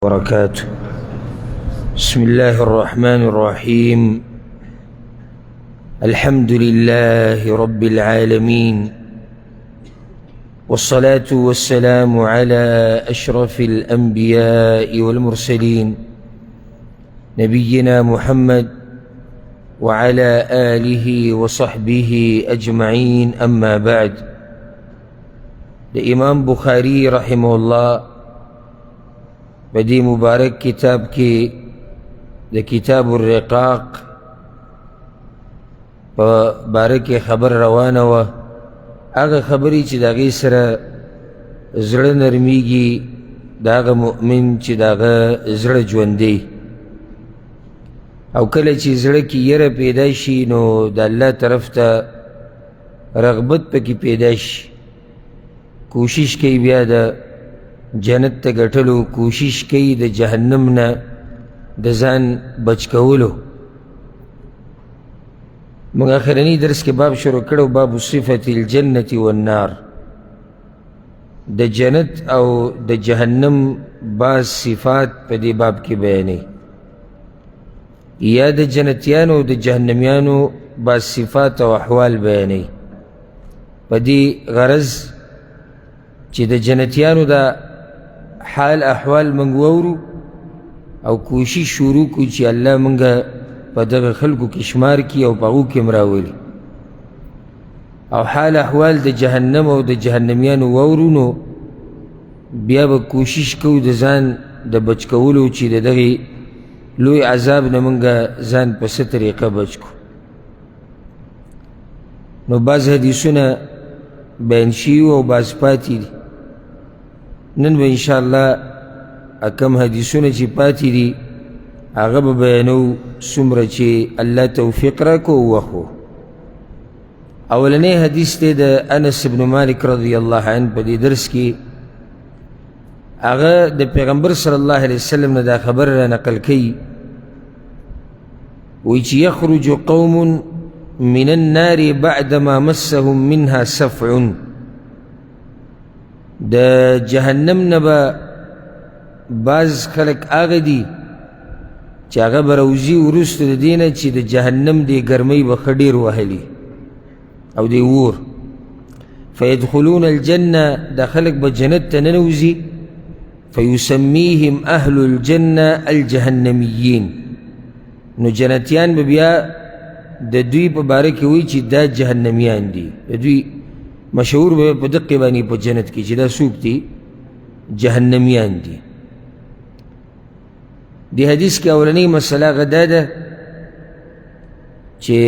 وبركاته. بسم الله الرحمن الرحيم. الحمد لله رب العالمين، والصلاة والسلام على أشرف الأنبياء والمرسلين، نبينا محمد وعلى آله وصحبه أجمعين، أما بعد. د امام بخاری رحمه الله په دې مبارک کتاب کې د کتاب الرقاق په باره کې خبر روانه وه، هغه خبرې چې د هغې سره زړه نرمیږي، د هغه مؤمن چې د هغه زړه ژوندی، او کله چې زړه کې یره پیدا شي نو د الله طرف ته رغبت پکې پیدا شي، کوشش کوي بیا د جنت ته ګټلو، کوشش کوي د جهنم نه د ځان بچ کولو. موږ اخرني درس کې باب شروع کړو، باب صفت الجنة والنار، د جنت او د جهنم بعض صفات په دې باب کې بیانوي، یا د جنتیانو او د جهنمیانو بعض صفات او احوال بیانوي، په دې غرض چې د جنتیانو د حال احوال موږ واورو او کوشش شروع کړو چې الله موږ په دغه خلکو کې شمار کړي او په هغو کې هم راولي، او حال احوال د جهنم او د جهنمیانو واورو، نو بیا به کوشش کوو د ځان د بچ کولو چې د دغې لوی عذاب نه موږ ځان په څه طریقه بچ کړو. نو بعض حدیثونه بیان شوي او بعض پاتې دي. نن به انشاءالله کم حدیثونه چې پاتې دي هغه به بیانوو، څومره چې الله توفیق راکړو وخو. اولنی حدیث دی د انس بن مالک رضی الله عنه. په دې درس کې هغه د پیغمبر صلی الله علیه وسلم نه دا خبره را نقل کوي، وایي چې یخرج قوم من النار بعدما مسهم منها سفع. د جهنم نه به بعض خلک هغه دي چې هغه به راوځي وروسته د دې نه چې د جهنم دې ګرمۍ به ښه ډېر وهلي او دې اور، فیدخلون الجنة، دا خلک به جنت ته ننوځي، فیسمیهم اهل الجنة الجهنمیین، نو جنتیان به بیا د دوی په باره کې وایي چې دا جهنمیان دي. د دوی مشهور به په دقې باندې په جنت کې چې دا څوک دي؟ جهنمیان دي. دې حدیث کې اولنۍ مسله هغه دا ده چې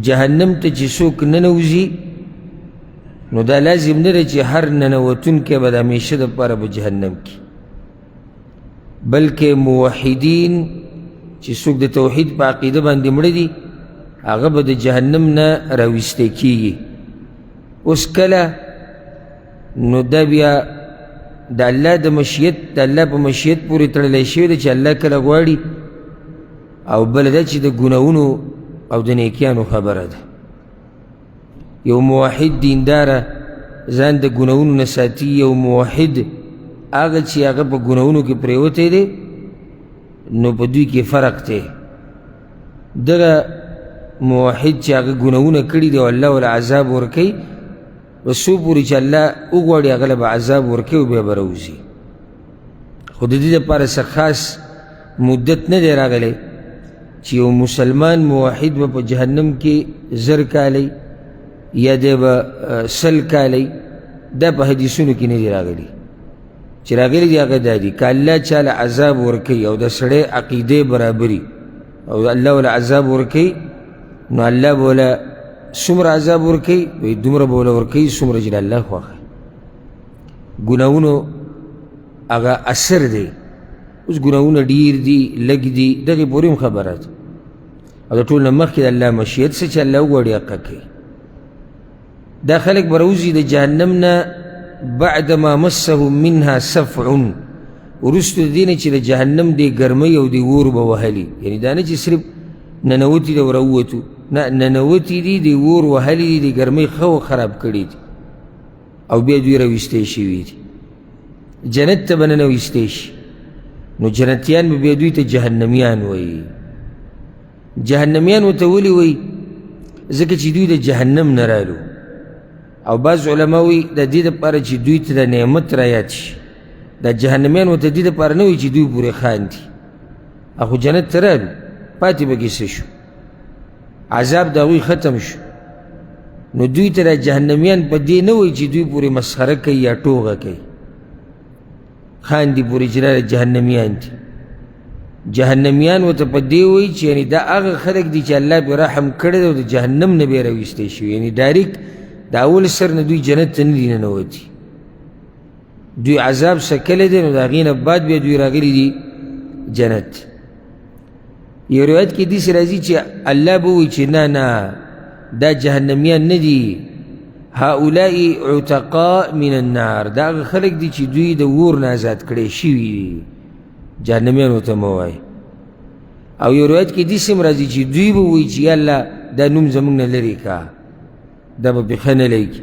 جهنم ته چې څوک ننوځي نو دا لازم نه ده چې هر ننوتونکی به د همیشه دپاره په جهنم کې، بلکې موحدین چې څوک د توحید په عقیده باندې مړه دي هغه به د جهنم نه راویستی کیږي. اوس کله نو دا بیا د الله د مشیت، د الله په مشیت پورې تړلی شوی دی چې الله کله غواړي، او بله دا چې د ګناهونو او د نیکیانو خبره ده. یو موحد دینداره ځان د ګناهونو نه ساتي، یو موحد هغه چې هغه په ګناهونو کې پرېوتی دی نو په دوی کې فرق دی. دغه موحد چې هغه ګناهونه کړي دي او الله وله عذاب ورکوي، په څو پورې چې الله وغواړي هغه له به عذاب ورکوي او بیا به راوځي. خو د دې دپاره څه خاص مدت نه دی راغلی چې یو مسلمان موحد به په جهنم کې 1000 کاله یا دی به 100 کاله، دا په حدیثونو کې نه دی راغلی. چې راغلي دي هغه دا دي که الله چا له عذاب ورکوي او د سړی عقیدې برابري او الله وله عذاب ورکوي نو الله به وله څومره عذاب ورکوي؟ وایي دومره به وله ورکوي څومره چې د الله خوښه. ګناهونو هغه اثر دی. اوس ګناهونه ډېر دي لږ دي دغې پورې هم خبره ده، او د ټول نه مخکې د الله مشیت څه چې الله وغواړي هغه کوي. دا خلک به راوځي د جهنم نه بعدما مسهم منها سفع، وروسته د دې نه چې د جهنم دې ګرمۍ او دې اور به وهلي، یعنې دا نه چې صرف ننوتي دی او راووتو، نه، ننوتي دي، دې اور وهلي دي، دې ګرمۍ ښه و خراب کړي دي او بیا دوی راویستی شوي دي، جنت ته به ننویستی شي. نو جنتیان به بیا دوی ته جهنمیان وایي. جهنمیان ورته ولې وایي؟ ځکه چې دوی د جهنم نه رالو. او بعض علما وایي د دې دپاره چې دوی ته د نعمت رایاد شي. دا جهنمیان ورته دې دپاره نه وایي چې دوی پورې خاندي، خو جنت ته رالو، پاتې به کې څه شو، عذاب د هغوی ختم شو. نو دوی ته دا جهنمیان په دې نه وایي چې دوی پورې مسخره کوي یا ټوغه کوي، خاندي پورې چې دا جهنمیان دي. جهنمیان ورته په دې وایي چې یعنې دا هغه خلک دي چې الله پرې رحم کړی دی او د جهنم نه به یې راویستی شوي، یعنې ډایرک د اول سر نه دوی جنت ته نه دي ننوتي، دوی عذاب څکلی دی، نو د هغې نه بعد بیا دوی راغلي دي جنت. یو روایت کې داسې راځي چې الله به وایي چې نه نه، دا جهنمیان نه دي، هؤلاء عتقاء من النار، دا هغه خلک دي چې دوی د اور نه ازاد کړی شوي دي، جهنمیان ورته مه وایي. او یو روایت کې داسې هم راځي چې دوی به وایي چې یا الله دا نوم زموږ نه لرې کړه، دا به پرې ښه نه لګي،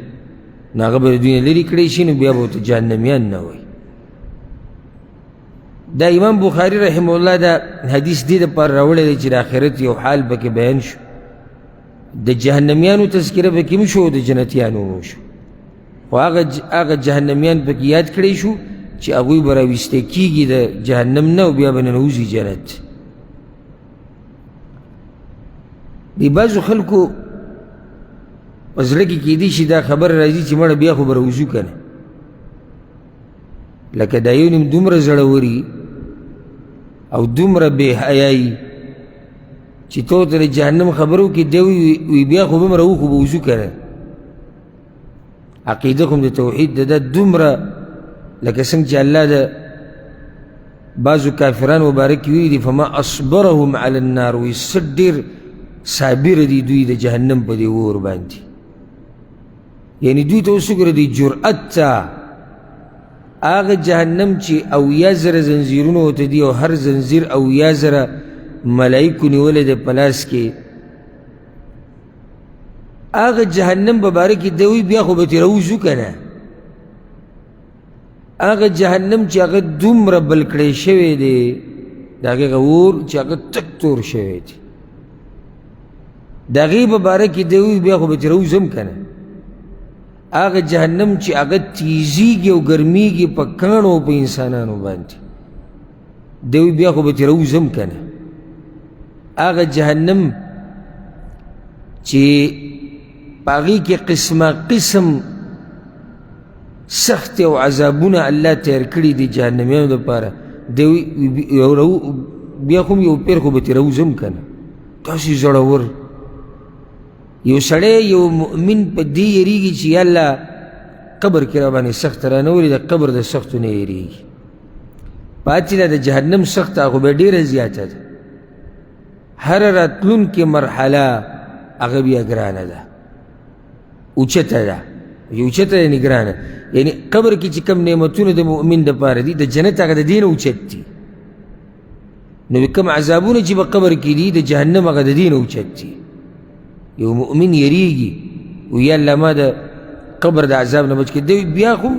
نو هغه به د دوی نه لرې کړی شي، نو بیا به ورته جهنمیان نه وایي. دا امام بخاري رحمه الله دا حدیث دې دپاره راوړی دی چې د آخرت یو حال پکې بیان شو، د جهنمیانو تذکره پکې هم شو او د جنتیانو هم شو. خو هغه جهنمیان پکې یاد کړی شو چې هغوی به راویستی کېږي د جهنم نه او بیا به ننوځي جنت. د بعضو خلکو په زړه کې کېدی شي دا خبره راځي چې مړه بیا خو به راوځو که نه، لکه دا یو نیم دومره زړوري او دومره بې حیایي چې ته ورته د جهنم خبرو کې دی وي بیا خو به هم راوخو به وځو که نه. عقیده خو هم د توحید ده، دا دومره لکه څنګه چې الله د بعضو کافرانو مبارک ویلي دي فما اصبرهم علی النار، وایي څه ډېر صابر دي دوی د جهنم په دې اور باندې. یعنی دوی ته اوس وګوره دې جرأت ته، هغه جهنم چې 70,000 زنځیرونه ورته دي او هر زنځیر 70,000 ملایکو نیولی دی په لاس کې، هغه جهنم په باره کې دی وایي بیا خو به ترې راوځو که نه. هغه جهنم چې هغه دومره بل کړی شوی دی، د هغې هغه اور چې هغه تک تور شوی دی، د هغې په باره کې دی وایي بیا خو به ترې راوځم که نه. هغه جهنم چې هغه تیزیږي او ګرمیږي په کاڼو او په انسانانو باندې، دی وایي بیا خو به ترې راوځم که نه. هغه جهنم چې په هغې کې قسمه قسم سختې او عذابونه الله تیار کړي دي جهنمیانو دپاره، دی بیا خو یو پیر خو به ترې راوځم که نه. داسې زړور یو سړی یو مؤمن په دې یریږي چې یا الله قبر کې راباندې سخته رانه ولي، د قبر د سختو نه یریږي. پاتې ده د جهنم سخته خو به ډېره زیاته ده، هره راتلونکې مرحله هغه بیا ګرانه ده، اوچته ده، اوچته یعنې ګرانه، یعنې قبر کې چې کوم نعمتونه د مؤمن دپاره دي د جنت هغه د دې نه اوچت دي، نو کوم عذابونه چې په قبر کې دي د جهنم هغه د دې نه اوچت دي. یو مؤمن یریږي وایي یا الله ما د قبر د عذاب نه بچ کړي، دی بیا خو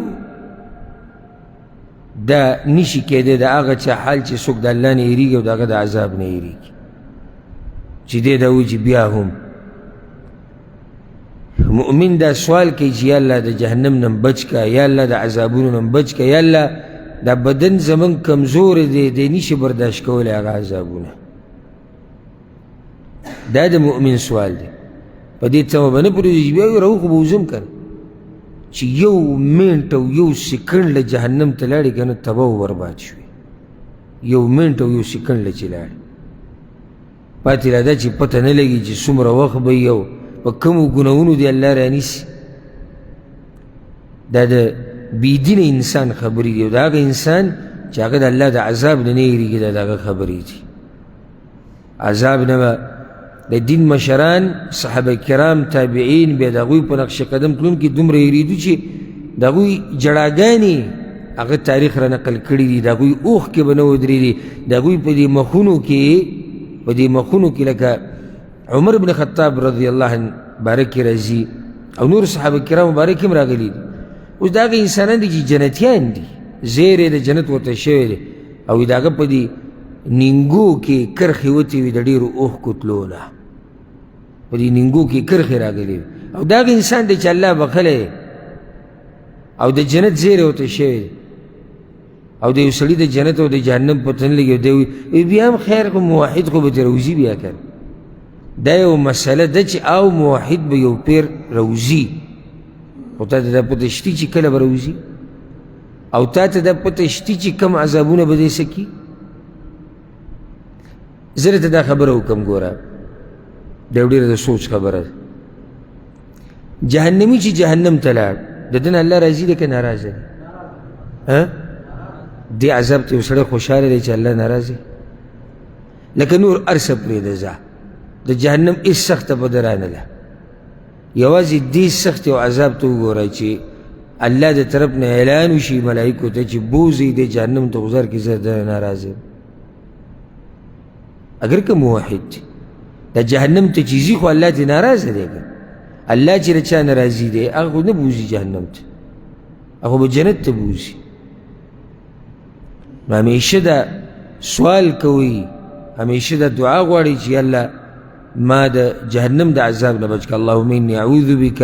دا نشي کېدی د هغه چا حال چې څوک د الله نه یریږي او د هغه د عذاب نه یریږي، چې دی دا وایي چې بیا هم مؤمن دا سوال کوي چې یا الله د جهنم نه بچ کړه، یا الله د عذابونو نه بچ کړه، یا الله دا بدن زموږ کمزوری دی، دی نشي برداشت کولی هغه عذابونه. دا د مؤمن سوال دی. په دې تمه به نه پرېږدي چې بیا یې راوخو به وځم که نه، چې یو منټ او یو سیکنډ له جهنم ته لاړې که نه تباه او برباد شوې، یو منټ او یو سیکنډ له چې لاړې پاتې لا دا چې پته نه لګي چې څومره وخت به یې او په کومو ګناهونو دې الله رانیسي. دا د بېدینه انسان خبرې دي او د هغه انسان چې هغه د الله د عذاب نه نه یریږي دا د هغه خبرې دي. عذاب نه به د دین مشران صحابه کرام تابعین بیا د هغوی په نقش قدم تلونکي دومره یریدو چې د هغوی ژړاګانې هغه تاریخ را نقل کړي دي، د هغوی اوښکې به نه ودرېدې، د هغوی په دې مخونو کې، په دې مخونو کې لکه عمر بن خطاب رضی الله عنه باره کې راځي او نور صحابه کرام مبارک هم راغلي دي. اوس دا هغه انسانان دي چې جنتیان دي، زیری د جنت ورته شوی دی، او د هغه په دې نینګو کې کرښې وتې وي د ډېرو اوښکو تلو نه، په دې نینګو کې کرښې راغلې وي. او دا هغه انسان دی چې الله بښلی او د جنت زیری ورته شوی دی، او د یو سړي د جنت او د جهنم پته نه لګي، دی وایي بیا هم خیر خو موحد خو به ترې راوځي بیا که نه. دا یو مسله ده چې او موحد به یو پیر راوځي، خو تا ته دا پته شتي چې کله به راوځي، او تا ته دا پته شتي چې کم عذابونه به دې څه کړي. زه درته دا خبره وکړم، ګوره دا یو ډېره د سوچ خبره ده. جهنمي چې جهنم ته لاړ، د ده نه الله راضي دی که ناراضه دی؟ دې عذاب ته یو سړی خوشحاله دی چې الله ناراضه دی؟ لکه نور هر څه پرېږده ځه، د جهنم هېڅ سخته په ده رانه ده، یوازې دې سختې او عذاب ته وګوره چې الله د طرف نه اعلان وشي ملایکو ته چې بوځئ دې جهنم ته غزار کې، زه د ناراضه یم. اګر که موحد دی، د جهنم ته چې ځي خو الله ترې ناراضه دی که الله چې له چا ناراضي دی هغه خو نه بوځي جهنم ته، هغه به جنت ته بوځي. نو همیشه دا سوال کوي، همیشه دا دعا غواړي چې الله ما د جهنم د عذاب نه بچ کړه، اللهم انی اعوذ بک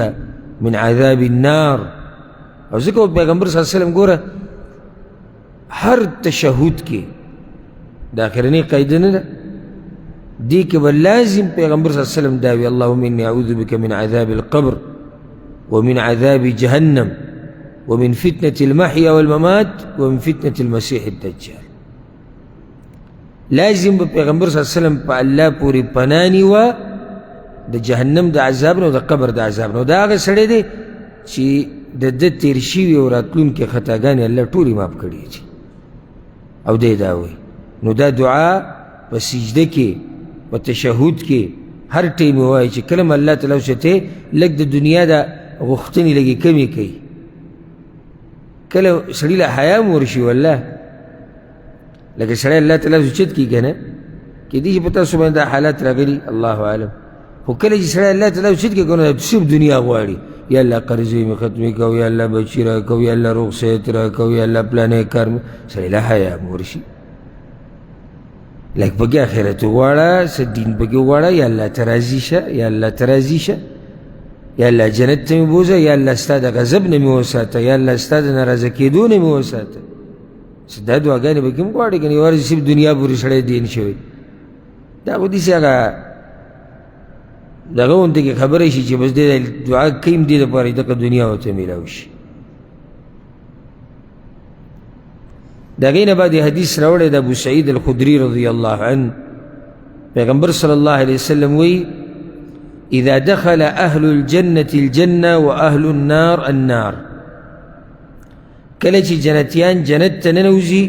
من عذاب النار. او ځکه پیغمبر صلی الله علیه وسلم ګوره هر تشهد کې د آخرنۍ قاعده نه ده، دې کې به لازم پیغمبر صلی الله علیه وسلم دا وي، اللهم انی اعوذ بک من عذاب القبر ومن عذاب جهنم ومن فتنة المحيا والممات ومن فتنة المسيح الدجال. لازم به پیغمبر صلی الله علیه وسلم په الله پورې پناه نیوه د جهنم د عذاب نه او د قبر د عذاب نه. دا هغه سړی دی چې د ده تېر شوي او راتلونکې خطاګانې الله ټولې معاف کړي دي، او دی دا وایي. نو دا دعا په سجده کې، په تشهد کې، هر ټیم وایي چې کله هم الله تعالی وساتې لږ د دنیا د غوښتنې لږې کمې کوي، کله سړي له حیا هم ورشي والله، لکه سړی الله تعالی اوچت کړي که نه، کېدای شي په تاسو باندې دا حالات راغلي الله اعلم، خو کله چې سړی الله تعالی اوچت کړي که نه صرف دنیا غواړي، یا الله قرضې مې ختمې کړه، یا الله بچي راکړه، یا الله روغ صحت راکړه، یا الله پلانی کار مې، سړی له حیا هم ورشي. لږ پکې آخرت وغواړه، څه دین پکې وغواړه، یا الله ته راضي شه، یا الله ته راضي شه، یا الله جنت ته مې بوځه، یا الله ستا د غضب نه مې وساته، یا الله ستا د ناراضه کېدو نه مې وساته. څه دا دعاګانې به کوم غواړي که نه یوازې صرف دنیا پورې سړی دین شوی، دا خو داسې هغه دغه غونډې کې خبره شي چې بس دې دعا کوي هم دې دپاره چې دغه دنیا ورته میلاو شي. د هغې نه بعد حدیث راوړی د ابو سعید الخدري رضی الله عنه، پیغمبر صلی الله علیه وسلم وایي اذا دخل اهل الجنة الجنة واهل النار النار. کله چې جنتیان جنت ته ننوځي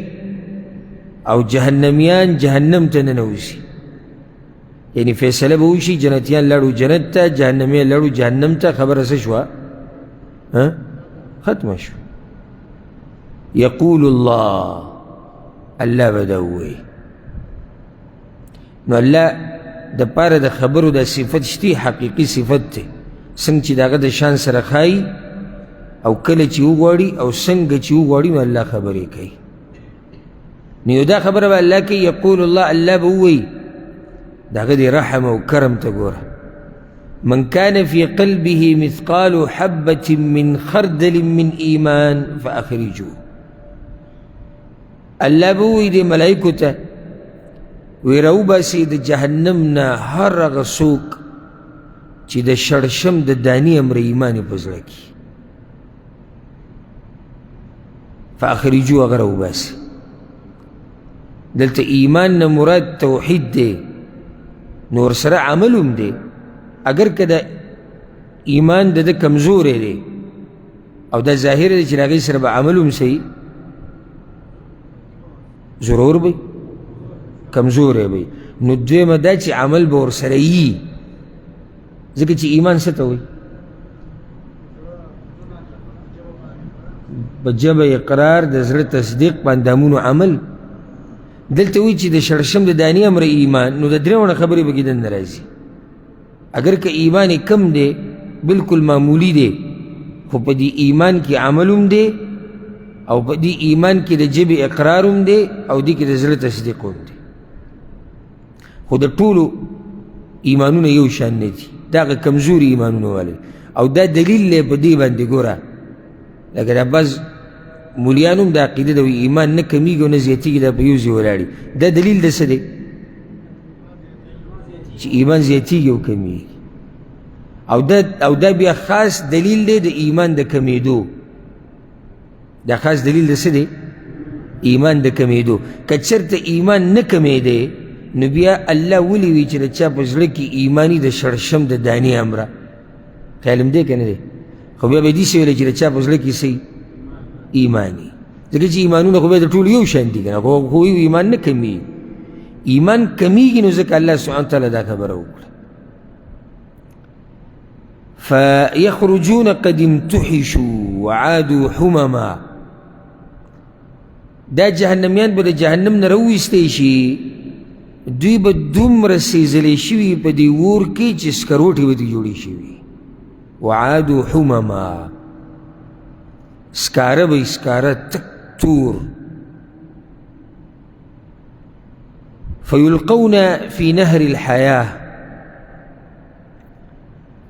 او جهنمیان جهنم ته ننوځي، یعنی فیصله به وشي، جنتیان لاړو جنت ته، جهنمیان لاړو جهنم ته، خبره څه شوه؟ ختمه شوه. یقول الله، الله به دا ووایي. نو الله د پاره د خبرو د صفت شتي، حقیقي صفت دی، څنګه چې د هغه د شان سره ښایي او کله چې وغواړي او څنګه چې وغواړي نو الله خبرې کوي. نو یو دا خبره به الله کوي، یقول الله، الله به ووایي، د هغه د رحم او کرم ته ګوره، من كان في قلبه مثقال حبة من خردل من ایمان فأخرجوه. الله به ووایي دې ملایکو ته، وی راوباسي د جهنم نه هر هغه څوک چې د شړشم د دانې امر ایمان یې په زړه کې، فاخرجو، هغه راوباسي. دلته ایمان نه مراد توحید دی، نو ورسره عمل هم دی. اګر که د ایمان د ده کمزوری دی او دا ظاهر دی چې د هغې سره به عمل هم صحیح ضرور وي، کمزوری وي، نو دویمه دا چې عمل به ورسره یي، ځکه چې ایمان څه ته وایي؟ په ژبه اقرار، د زړه تصدیق، په اندامونو عمل. دلته وایي چې د شړشم د دانې امر ایمان، نو د درې واړه خبرې پکې دننه راځي. اګر که ایمان یې کم دی، بالکل معمولي دی، خو په دې ایمان کې عمل هم دی او په دې ایمان کې د ژبې اقرار هم دی او دې کې د زړه تصدیق هم دی. خو د ټولو ایمانونه یو شان نه دي، دا هغه کمزوري ایمانونه والي. او دا دلیل دی په دې باندې، ګوره لکه دا بعض مولیان هم دا عقیده ده، ایمان نه کمیږي او نه زیاتېږي، دا په یو ځای ولاړي. دا دلیل د څه دی؟ چې ایمان زیاتېږي او کمیږي. او دا بیا خاص دلیل دی د ایمان د کمیدو. دا خاص دلیل د څه دی؟ ایمان د کمیدو. که چېرته ایمان نه کمیدی نو بیا الله ولي وي چې د چا په زړه کې ایماني د شړشم د دانې امره، خیال هم دی که نه دی؟ خو بیا به داسې ویلی چې د چا په زړه کې څه ایماني، ځکه چې ایمانونه خو بیا د ټولو یو شان دي که نه، خو ایمان نه کمیږي. ایمان کمیږي نو ځکه الله سبحانه وتعالی دا خبره وکړه. فيخرجون قد امتحشوا وعادوا حمما. دا جهنمیان به د جهنم نه راوویستی شي، دوی به دومره سیزلی شوي په دې اور کې چې سکروټې به ترې جوړې شوي. وعادوا حمما، سکاره به یې سکاره تک تور. فیلقون فی نهر الحیاه،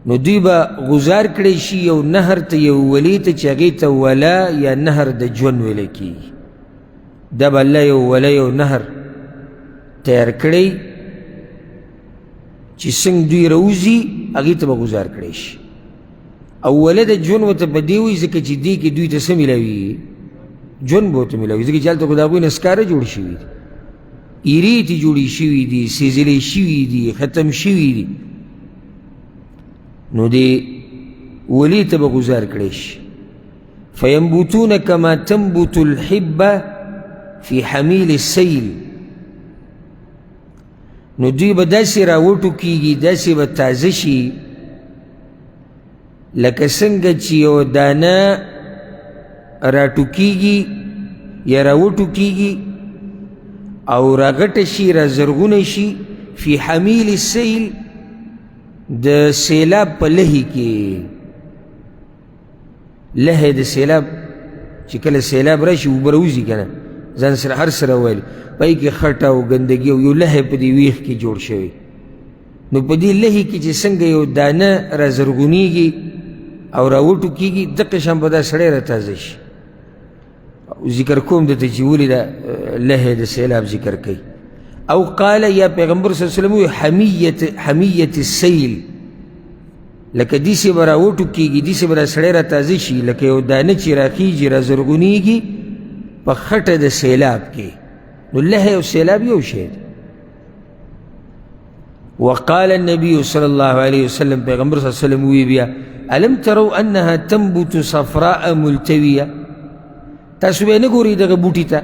نو دوی به غزار کړی شي یو نهر ته، یو ولې ته چې هغې ته ولا یا نهر د ژوند ویلی کېږي. دا به الله یو وله یو نهر تیار کړی چې څنګه دوی راوځي هغې ته به غزار کړی شي. او وله د ژوند ورته په دې وایي ځکه چې دې کې دوی ته څه میلاویږي؟ ژوند به ورته میلاوي، ځکه چې هلته خو د هغوی نه سکاره جوړ شوي دي، ایرې ترې جوړې شوي دي، سیزلې شوي دي، ختم شوي دي. نو دې ولې ته به ګزار کړی شي. فینبتون کما تنبت الحبه فی حمیل السیل، نو دوی به داسې راوټوکېږي، داسې به تازه شي لکه څنګه چې یو دانه راټوکېږي یا راوټوکېږي او راغټه شي، رازرغونه شي، فی حمیل السیل، د سیلاب په لهي کې. لهی د سیلاب چې کله سیلاب راشي اوبه راوځي که نه، ځان سره هر څه راویلي، په هغې کې خټه او ګندګي او یو لهی په دې ویښ کې جوړ شوی. نو په دې لهي کې چې څنګه یو دانه را زرغونېږي او راوټوکېږي، دقه شان به دا سړی را تازه شي. ذکر کوم درته چې ولې دا لهی د سیلاب ذکر کوي. او قال یا پیغمبر صلی الله علیه وسلم وایي حمیت السیل، لکه داسې به راوټوکېږي، داسې به دا سړی را تازه شي لکه یو دانه چې راخیږي را زرغونېږي په خټه د سیلاب کې. نو لهی او سیلاب یو شی دی. وقال النبي صلى الله عليه وسلم، پیغمبر صلی الله علیه وسلم وی بیا الم تروا انها تنبت صفراء ملتویه، تاسو به نه ګورئ دغه بوټي ته،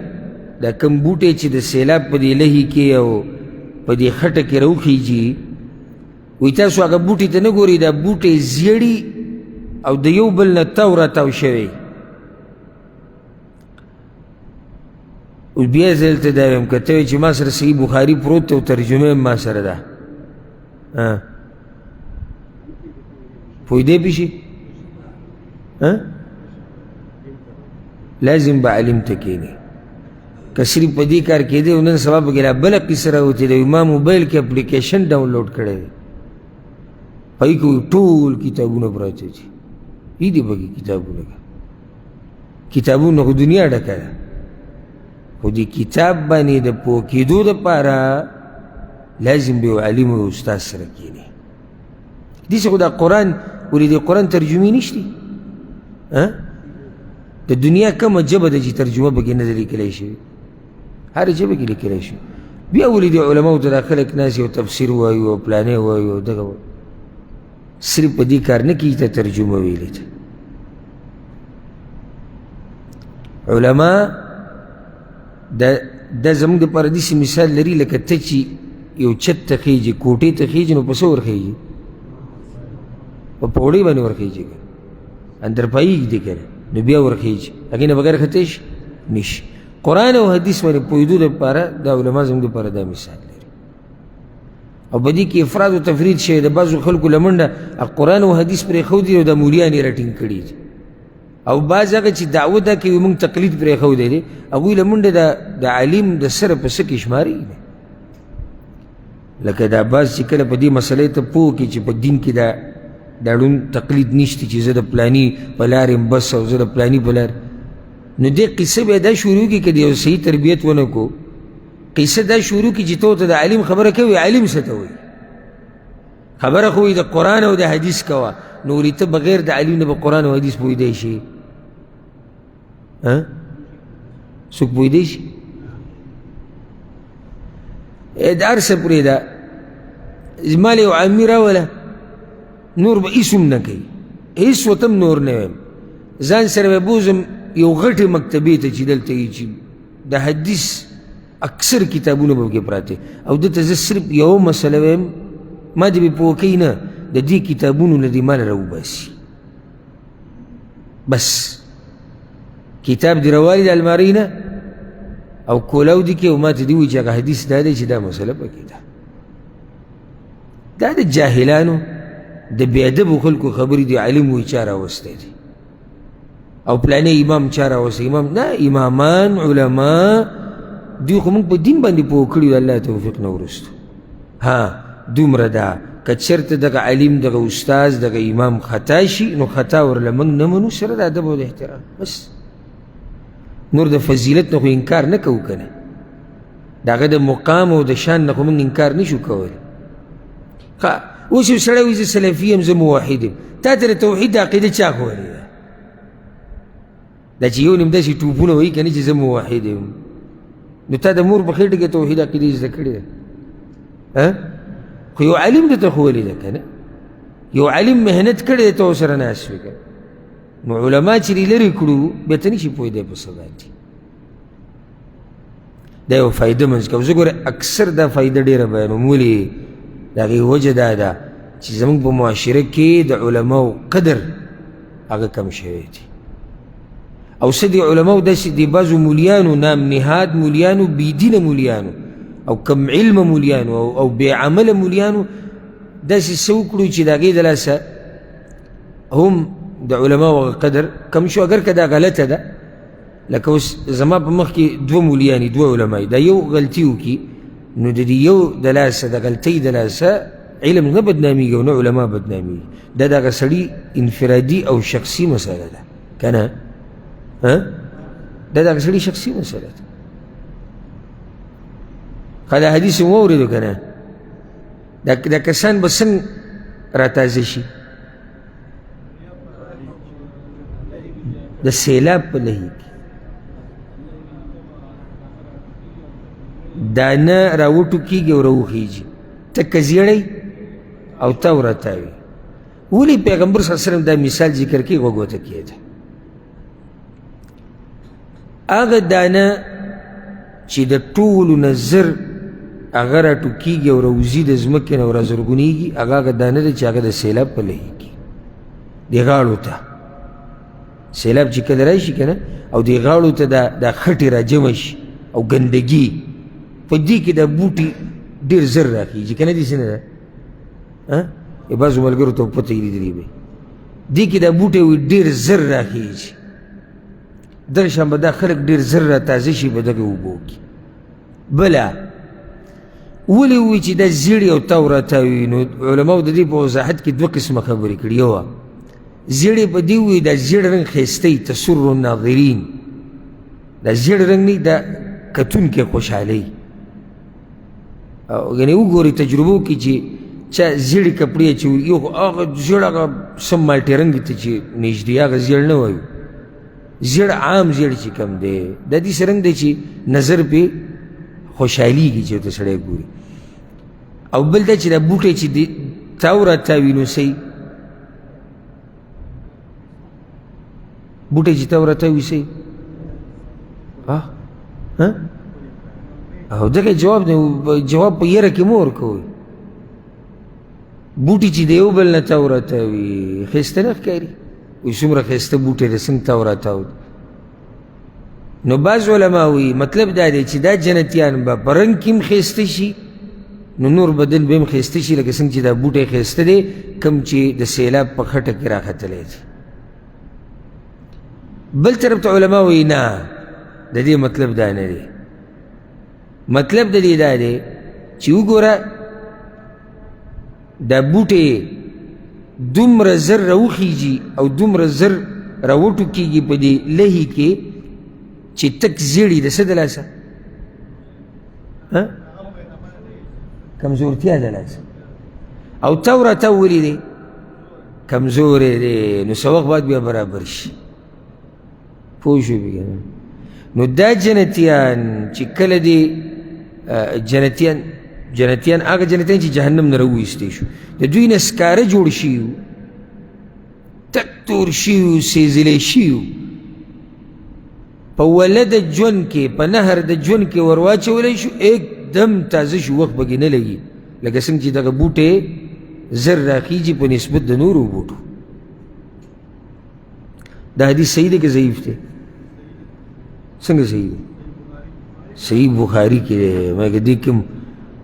دا کوم بوټی چې د سیلاب په دې لهي کې او په دې خټه کې راوخیږي، وایي تاسو هغه بوټي ته نه ګورئ، دا بوټی زیړي او د یو بل نه تاو راتاو شوی. او بیا زه دلته دا وایم که ته وایې چې ما سره صحیح بخاري پروت دی او ترجمه هم ما سره ده، پوهېدی پې شي؟ لازم به عالم ته کښېنې. که صرف په دې کار کېدی او نن سبا پکې لا بله قصه راوتې ده، ما موبایل کې اپلیکیشن ډاونلوډ کړی دی، په هغې کې ټول کتابونه پراته دي، ای دي پکې کتابونه، کتابونه خو دنیا ډکه ده، خو دې کتاب باندې د پوه کېدو دپاره لازم به یو عالم او استاد سره کښېني. داسې خو دا قرآن ولې د قرآن ترجمې نشتي؟ د دنیا کومه ژبه ده چې ترجمه پکې نه ده لیکلی شوې؟ هره ژبه کې لیکلی شوې. بیا ولې د علماو ته دا خلک ناست او تفسیر وایي او پلانې وایي او دغه وایي، صرف په دې کار نه کېږي ته ترجمه ویلې ده. علما دا زموږ دپاره داسې مثال لري لکه ته چې یو چت ته خېژي، کوټې ته خېژي، نو په څه ورخېژي؟ په پوړۍ باندې ورخېژي که اندرپایي ږدي که نه، نو بیا ورخېژي، هغې نه بغیر ختی شي نه شي. قرآن او حدیث باندې پوهېدو دپاره دا علما زموږ دپاره دا مثال لري. او په دې کې افراد او تفرید شوی د بعضو خلکو له منډه قرآن او حدیث پرېښودي او دا مولیان یې راټینګ کړي دي. او بعض هغه چې دعوه دا کوي موږ تقلید پرېښودی دی، هغوی له منډه د عالم د سره په څه کې شماري نه. لکه دا بعض چې کله په دې مسلې ته پوه کړي چې په دین کې دا ړوند تقلید نشته چې زه د پلاني په لار یم بس او زه د پلاني په لار، نو دې قصه بیا دا شروع کړي که د یو صحیح تربیت ونه کړو، قصه دا شروع کړي چې ته ورته د عالم خبره کوي، عالم څه ته وایي؟ خبره خو د قرآن او د حدیث کوه، نو ولې ته بغیر د عالم نه په قرآن او حدیث پوهېدی شي؟ څوک پوهېدی شي؟ د هر څه پرېږده، زما له یو عامي راوله، نور به هېڅ هم نه کوي، هېڅ ورته هم نور نه وایم، ځان سره به بوځم یو غټې مکتبې ته چې دلته یې چې د حدیث اکثر کتابونه به پکې پراته، او ده ته زه صرف یوه مسله وایم، ما دې پې پوه کوي نه، د دې کتابونو نه دې مال راوباسي، بس کتاب دې راوالي د المارۍ نه او کولاو دې کوي، او ما ته دې ووایي چې هغه حدیث دا دی چې دا مسله پکې ده. دا د جاهلانو د بې ادبو خلکو خبرې دي، عالم وایي چا راوستی دی او پلانی امام چا راوستی، امام نه، امامان علما دوی خو موږ په دین باندې پوه کړي د الله توفیق نه وروسته. ها دومره ده که چېرته دغه عالم دغه استاد دغه امام خطا شي نو خطا ورله موږ نه منو، سره د ادب او د احترام، بس نور د فضیلت نه خو انکار نه کوو که نه، د هغه د مقام او د شان نه خو موږ انکار نه شو کولی. ښه اوس یو سړی وایي زه سلفي یم، زه موحد یم، تا ته د توحید د عقیده چا ښوولې ده؟ دا چې یو نیم داسې ټوپونه وایي که نه چې زه موحد یم، نو تا د مور په خېټه کې توحید عقیده زده کړې ده؟ خو یو عالم درته ښوولې ده که نه، یو عالم محنت کړی دی، ته ورسره ناست وې که نه، نو علما چې دې لرې کړو بیا ته نه شي پوهېدی په څه باندې. دا یو فایده منځ کوم، زه ګوره اکثر دا فایده ډېره بیانوم، ولې؟ د هغې وجه دا ده چې زموږ په معاشره کې د علماو قدر هغه کم شوی دی، او څه دي علماو داسې د بعضو مولیانو، نام نهاد مولیانو، بېدینه مولیانو او کم علمه مولیانو او بې عمله مولیانو داسې څه وکړو چې د هغې د لاسه هم د علماو هغه قدر کم شو. اګر که دا غلطه ده، لکه اوس زما په مخ کې دوه مولیان دي، دوه علما دي، دا یو غلطي وکړي نو د دې یو د لاسه د غلطۍ د لاسه علم نه بدنامېږي او نه علما بدنامېږي، دا د هغه سړي انفرادي او شخصي مسله ده که نه؟ دا د هغه سړي شخصي مسله ده. ښه دا حدیث مو واورېدو که نه؟ دا کسان به څنګه راتازه شي؟ د سیلاب په لهي کې دانه راوټوکېږي او راوخېږي، تکه زیړی او تاو راتاوي. ولې پیغمبر صلی الله علیه وسلم دا مثال ذکر کوي؟ غوږ ورته کېږده. هغه دانه چې د ټولو نه زر هغه راټوکېږي او راوځي د ځمکې نه او رازرغونېږي، هغه هغه دانه ده چې هغه د سیلاب په لهي کې دې غاړو ته سیلاب چې کله راشي که نه، او دې غاړو ته دا خټې راجمع شي او ګندګي په دې کې دا بوټي ډېر زر راخېږي که نه؟ داسې نه ده؟ بعضو ملګرو ته پته یې لیدلې وي، دې کې دا بوټی وي ډېر زر راخېږي، دغه شان به دا خلک ډېر زر را تازه شي په دغې اوبو کې. بله ولې ووایي چې دا زیړې او تاو راتاوي؟ نو علماو د دې په وضاحت کې دوه قسمه خبرې کړي. یوه زیړې په دې ووایي دا زیړ رنګ ښایسته وي، تسر الناظرین، دا زیړ رنګ نه دا کتونکی خوشحالوي، او یعنې وګورئ تجربو کې چې چا زیړې کپړې اچولي، یو خو هغه زیړ هغه سم مالټې رنګ ته چې نږدې هغه زیړ نه وایو، زیړ عام زیړ چې کوم دی دا داسې رنګ دی چې نظر پې خوشحالېږي چې ورته سړی ګوري. او بل دا چې دا بوټی چې تاو راتاوي نو څه بوټی چې تاو راتاوي څه او دغه جواب دی، جواب په یره کې مه ورکوئ. بوټي چې د یو بل نه تاو راتاوي ښایسته نه ښکاري، وایي څومره ښایسته بوټی دی څنګه تاو راتاو دی. نو بعض علما وایي مطلب دا دی چې دا جنتیان به په رنګ کې هم ښایسته شي، نو نور بدن به هم ښایسته شي، لکه څنګه چې دا بوټی ښایسته دی کوم چې د سیلاب په خټه کې راختلی دی. بل طرف ته علما وایي نه، د دې مطلب دا نه دی. مطلب د دې دا دی چې وګوره دا بوټی دومره زر راوخیږي او دومره زر راوټوکېږي په دې لهي کې چې تک زیړي د څه د لاسه؟ کمزورتیا د لاسه. او تاو راتاو ولې دی؟ کمزوری دی. نو څه وخت بعد بیا برابر شي. پوه شوې که نه؟ نو دا جنتیان چې کله دي جنتیان، جنتیان هغه جنتیان چې جهنم نه راوویستی شو، د دوی نه سکاره جوړ شوي وو، تک تور شوي وو، سېځلی شوي وو، په وله د ژوند کې، په نهر د ژوند کې ورواچولی شو، اکدم تازه شو، وخت پکې نه لګي، لکه څنګه چې دغه بوټی زر راخیږي په نسبت د نورو بوټو. دا حدیث صحیح دی که ضعیف دی؟ څنګه صحیح دی؟ صحیح بخاري کې دی. مګر دې کوم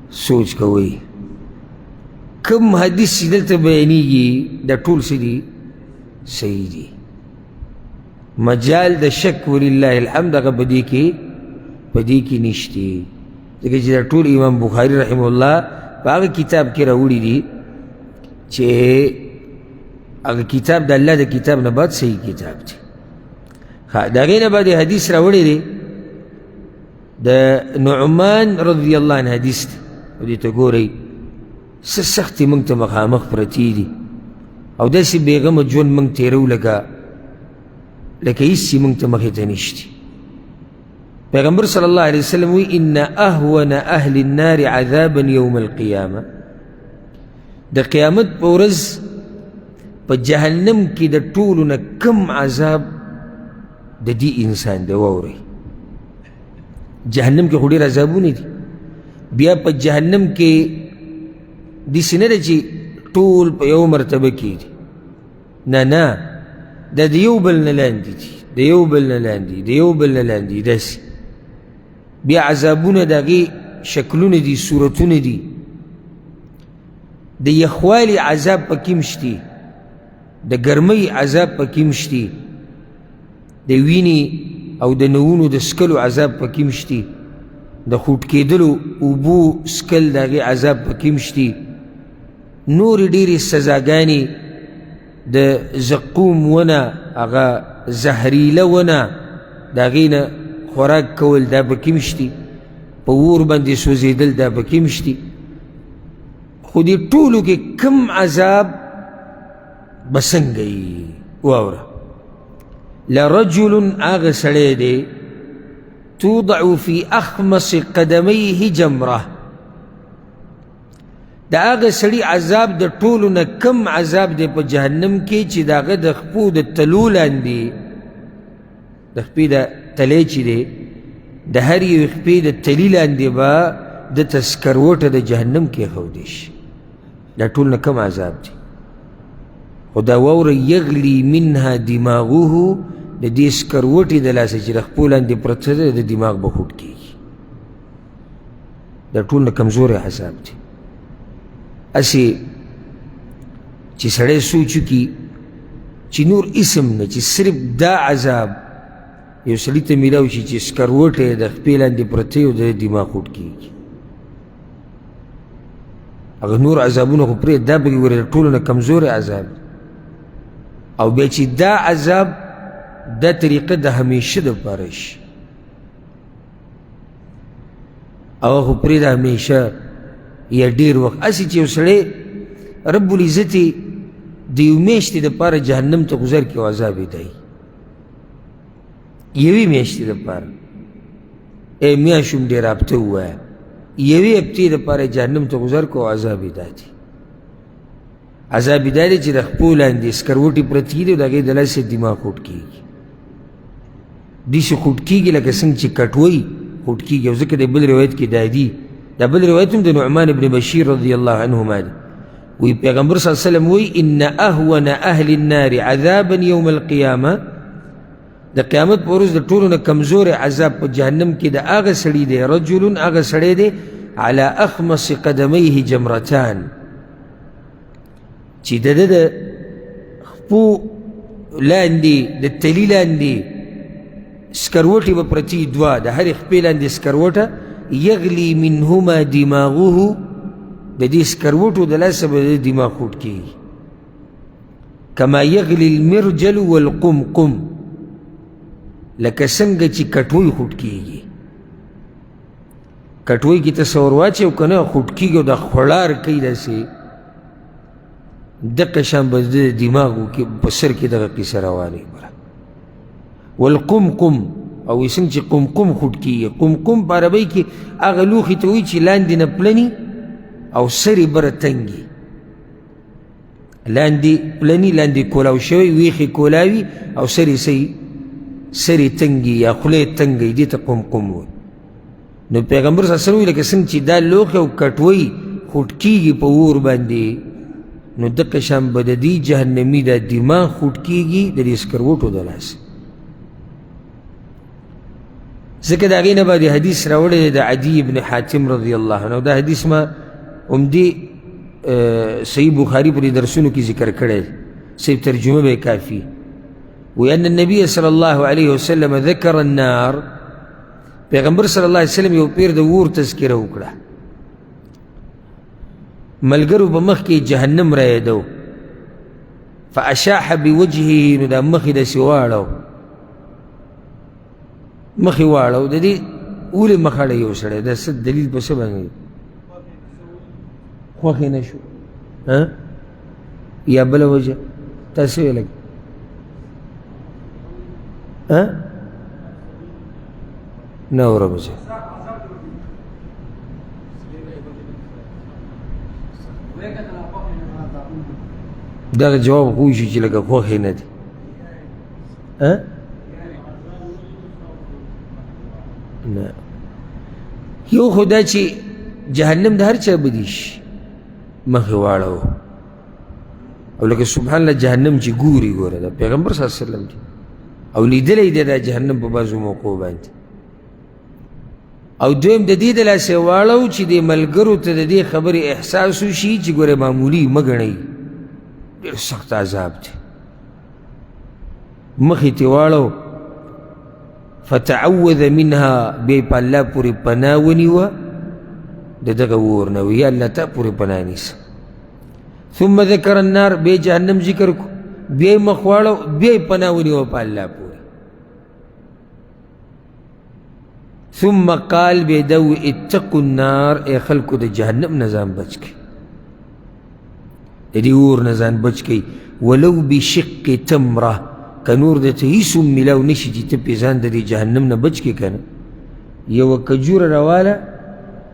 سوچ کوئ، کوم حدیث چې دلته بیانېږي دا ټول څه دي؟ صحیح دي. مجال د شک ولله الحمد هغه په دې کې، په دې کې نشته، ځکه چې دا ټول امام بخاري رحمه الله په هغه کتاب کې راوړي دي چې هغه کتاب د الله د کتاب نه بعد صحیح کتاب دی. د هغې نه بعد حدیث راوړی دی د نعمان رضی الله عنه حدیث دی. او دې ته ګورئ څه سختې موږ ته مخامخ پرتې دي او داسې بېغمه ژوند موږ تېرو لکه لکه هېڅ چې موږ ته مخې ته نشتي. پیغمبر صلی الله علیه وسلم وی ان اهون اهل النار عذابا یوم القیامه، د قیامت په ورځ په جهنم کې د ټولو نه کم عذاب د دې انسان دی. واورئ، جهنم کې خو ډېر عذابونه دي، بیا په جهنم کې داسې نه ده چې ټول په یو مرتبه کې دي، نه نه، دا د یو بل نه لاندې دي، د یو بل نه لاندې، د یو بل نه لاندې، داسې. بیا عذابونه د هغې شکلونه دي، صورتونه دي. د یخوالي عذاب پکې هم شتي، د ګرمۍ عذاب پکې هم شتي، د وینې او د نوونو د څکلو عذاب پکې هم شتي، د خوټ کېدلو اوبو څکل د هغې عذاب پکې هم شتي، نورې ډېرې سزاګانې، د زقوم ونه، هغه زهریله ونه، د هغې نه خوراک کول دا پکې هم شتي، په اور باندې سوځېدل دا پکې هم شتي. خو دې ټولو کې کم عذاب به څنګه وي؟ واوره، لرجل هغه سړی دی توضع فی اخمص قدمیه جمره، د هغه سړي عذاب د ټولو نه کم عذاب دی په جهنم کې چې د هغه د خپو د تلو لاندې، د خپې د تلې چې دی، د هر یوې خپې د تلي لاندې به د ته سکروټه د جهنم کېښودی شي. دا ټول نه کم عذاب دی. خو دا واوره یغلي منها دماغه، د دې سکروټې د لاسه چې د خپو لاندې پرته ده د دماغ به خوټ کېږي. دا ټول نه کمزوری عذاب دی. هسې چې سړی سوچ وکړي چې نور اسم نه، چې صرف دا عذاب یو سړي ته میلاو شي چې سکروټه یې د خپې لاندې پرته او د دماغ خوټ کېږي، هغه نور عذابونه خو پرېږده، دا پکې ګورې د ټولو نه کمزوری عذاب دی. او بیا چې دا عذاب دا طریقه د همیشه دپاره شي، او خو پرېږده همیشه یا ډېر وخت، هسې چې یو سړی رب العزت یې د یو میاشتې دپاره جهنم ته ګذر کړي او عذاب یې دی یوې میاشتې دپاره، ای میاشت هم ډېره هفته ووایه، یوې هفتې دپاره جهنم ته ګذر کړو او عذاب یې دا دی. عذاب یې دا دی چې د خپو لاندې سکروټې پرتې دي او د هغې د لاسه دماغ خوټ کېږي، داسې خوټ کېږي لکه څنګه چې کټوۍ خوټ کېږي. او ځکه د بل روایت کې دا دي، دا بل روایت هم د نعمان ابن بشیر رضی الله عنهما دی، وی پیغمبر صلی الله علیه وسلم وی ان اهون اهل النار عذابا یوم القیامه، د قیامت په ورځ د ټولو نه کمزوری عذاب په جهنم کې د هغه سړي دی، رجل هغه سړی دی علی اخمص قدمیه جمرتان، چې د ده د خپو لاندې د تلي لاندې سکروټې به پرتې دوه، د هرې خپې لاندې سکروټه، یغلی منهما دماغه، د دې سکروټو د لاسه به د دماغ خوټ کېږي، کما یغلی المرجل والقمقم، لکه څنګه چې کټوۍ خوټ کېږي. کټوۍ کې ته څه ور واچوې که نه خوټ کېږي او د خوړار کوي داسې، دقه شان به د دماغو کې په سر کې دغه قصه روانه وي. والقمقم، او څنګه چې قمقم خوټ کېږي. قمقم په عربۍ کې هغه لوښي ته وایي چې لاندې نه پلني او سر یې بره تنګي، لاندې پلني، لاندې کولاو شوی، ویښې کولاوي او سر یې سر یې تنګي یا خوله یې تنګوي، دې ته قمقم وایي. نو پیغمبر صلی الله علیه وسلم وایي لکه څنګه چې دا لوښی او کټوۍ خوټ کېږي په اور باندې، نو دقه شان به د دې جهنمي دا دماغ خوټ کېږي د دې سکروټو د لاسه. ځکه د هغې نه باندې حدیث راوړی دی د عدي ابن حاتم رضی الله عنه، دا حدیث ما همدې صحیح بخاري په دې درسونو کې ذکر کړی دی، صحیح ترجمه به یې کافي. وایي ان النبي صلی الله علیه وسلم ذکر النار، پیغمبر صلی الله علیه وسلم یو پیر د اور تذکره وکړه، ملګرو په مخ کې جهنم رایادو، فاشاح بوجهه، نو دا مخ یې داسې واړو، مخ یې واړو. د دې ولې مخ اړوي یو سړی؟ دا څه دلیل په څه باندې خوښ یې نه شو؟ یا بله وجه تاسو یې لګ نه اورم زه. دغه جواب خو شي چې لکه خوښ یې نه دی. نه، یو خو دا چې جهنم د هر چا بدی شي، مخ یې واړوه او لکه سبحان الله جهنم چې ګوري، ګوره دا پیغمبر صلی الله علیه وسلم دی او لیدلی دی دا جهنم په بعضو موقعو باندې. او دویم د دې د لاسه واړو چې د ملګرو ته د دې خبرې احساس وشي چې ګوره معمولي مه ګڼئ، ډېر سخت عذاب دی. مخې ته واړو، فتعوذ منها، بیا یې په الله پورې پناه ونیوه د دغه اور نه، وایي یا الله تا پورې پناه نیسه. ثم ذکر النار، بیا جهنم ذکر کو، بیا یې مخ واړو، بیا یې پناه ونیوه په الله پورې. ثم قال، بیا دا وایي اتقوا النار، ای خلکو د جهنم نه ځان بچ کړئ، د دې اور نه ځان بچ کړئ، ولو بشق تمره، که نور درته هېڅ هم میلاو نه شي چې ته پرې ځان د دې جهنم نه بچ کړې که نه، یوه کجوره راواله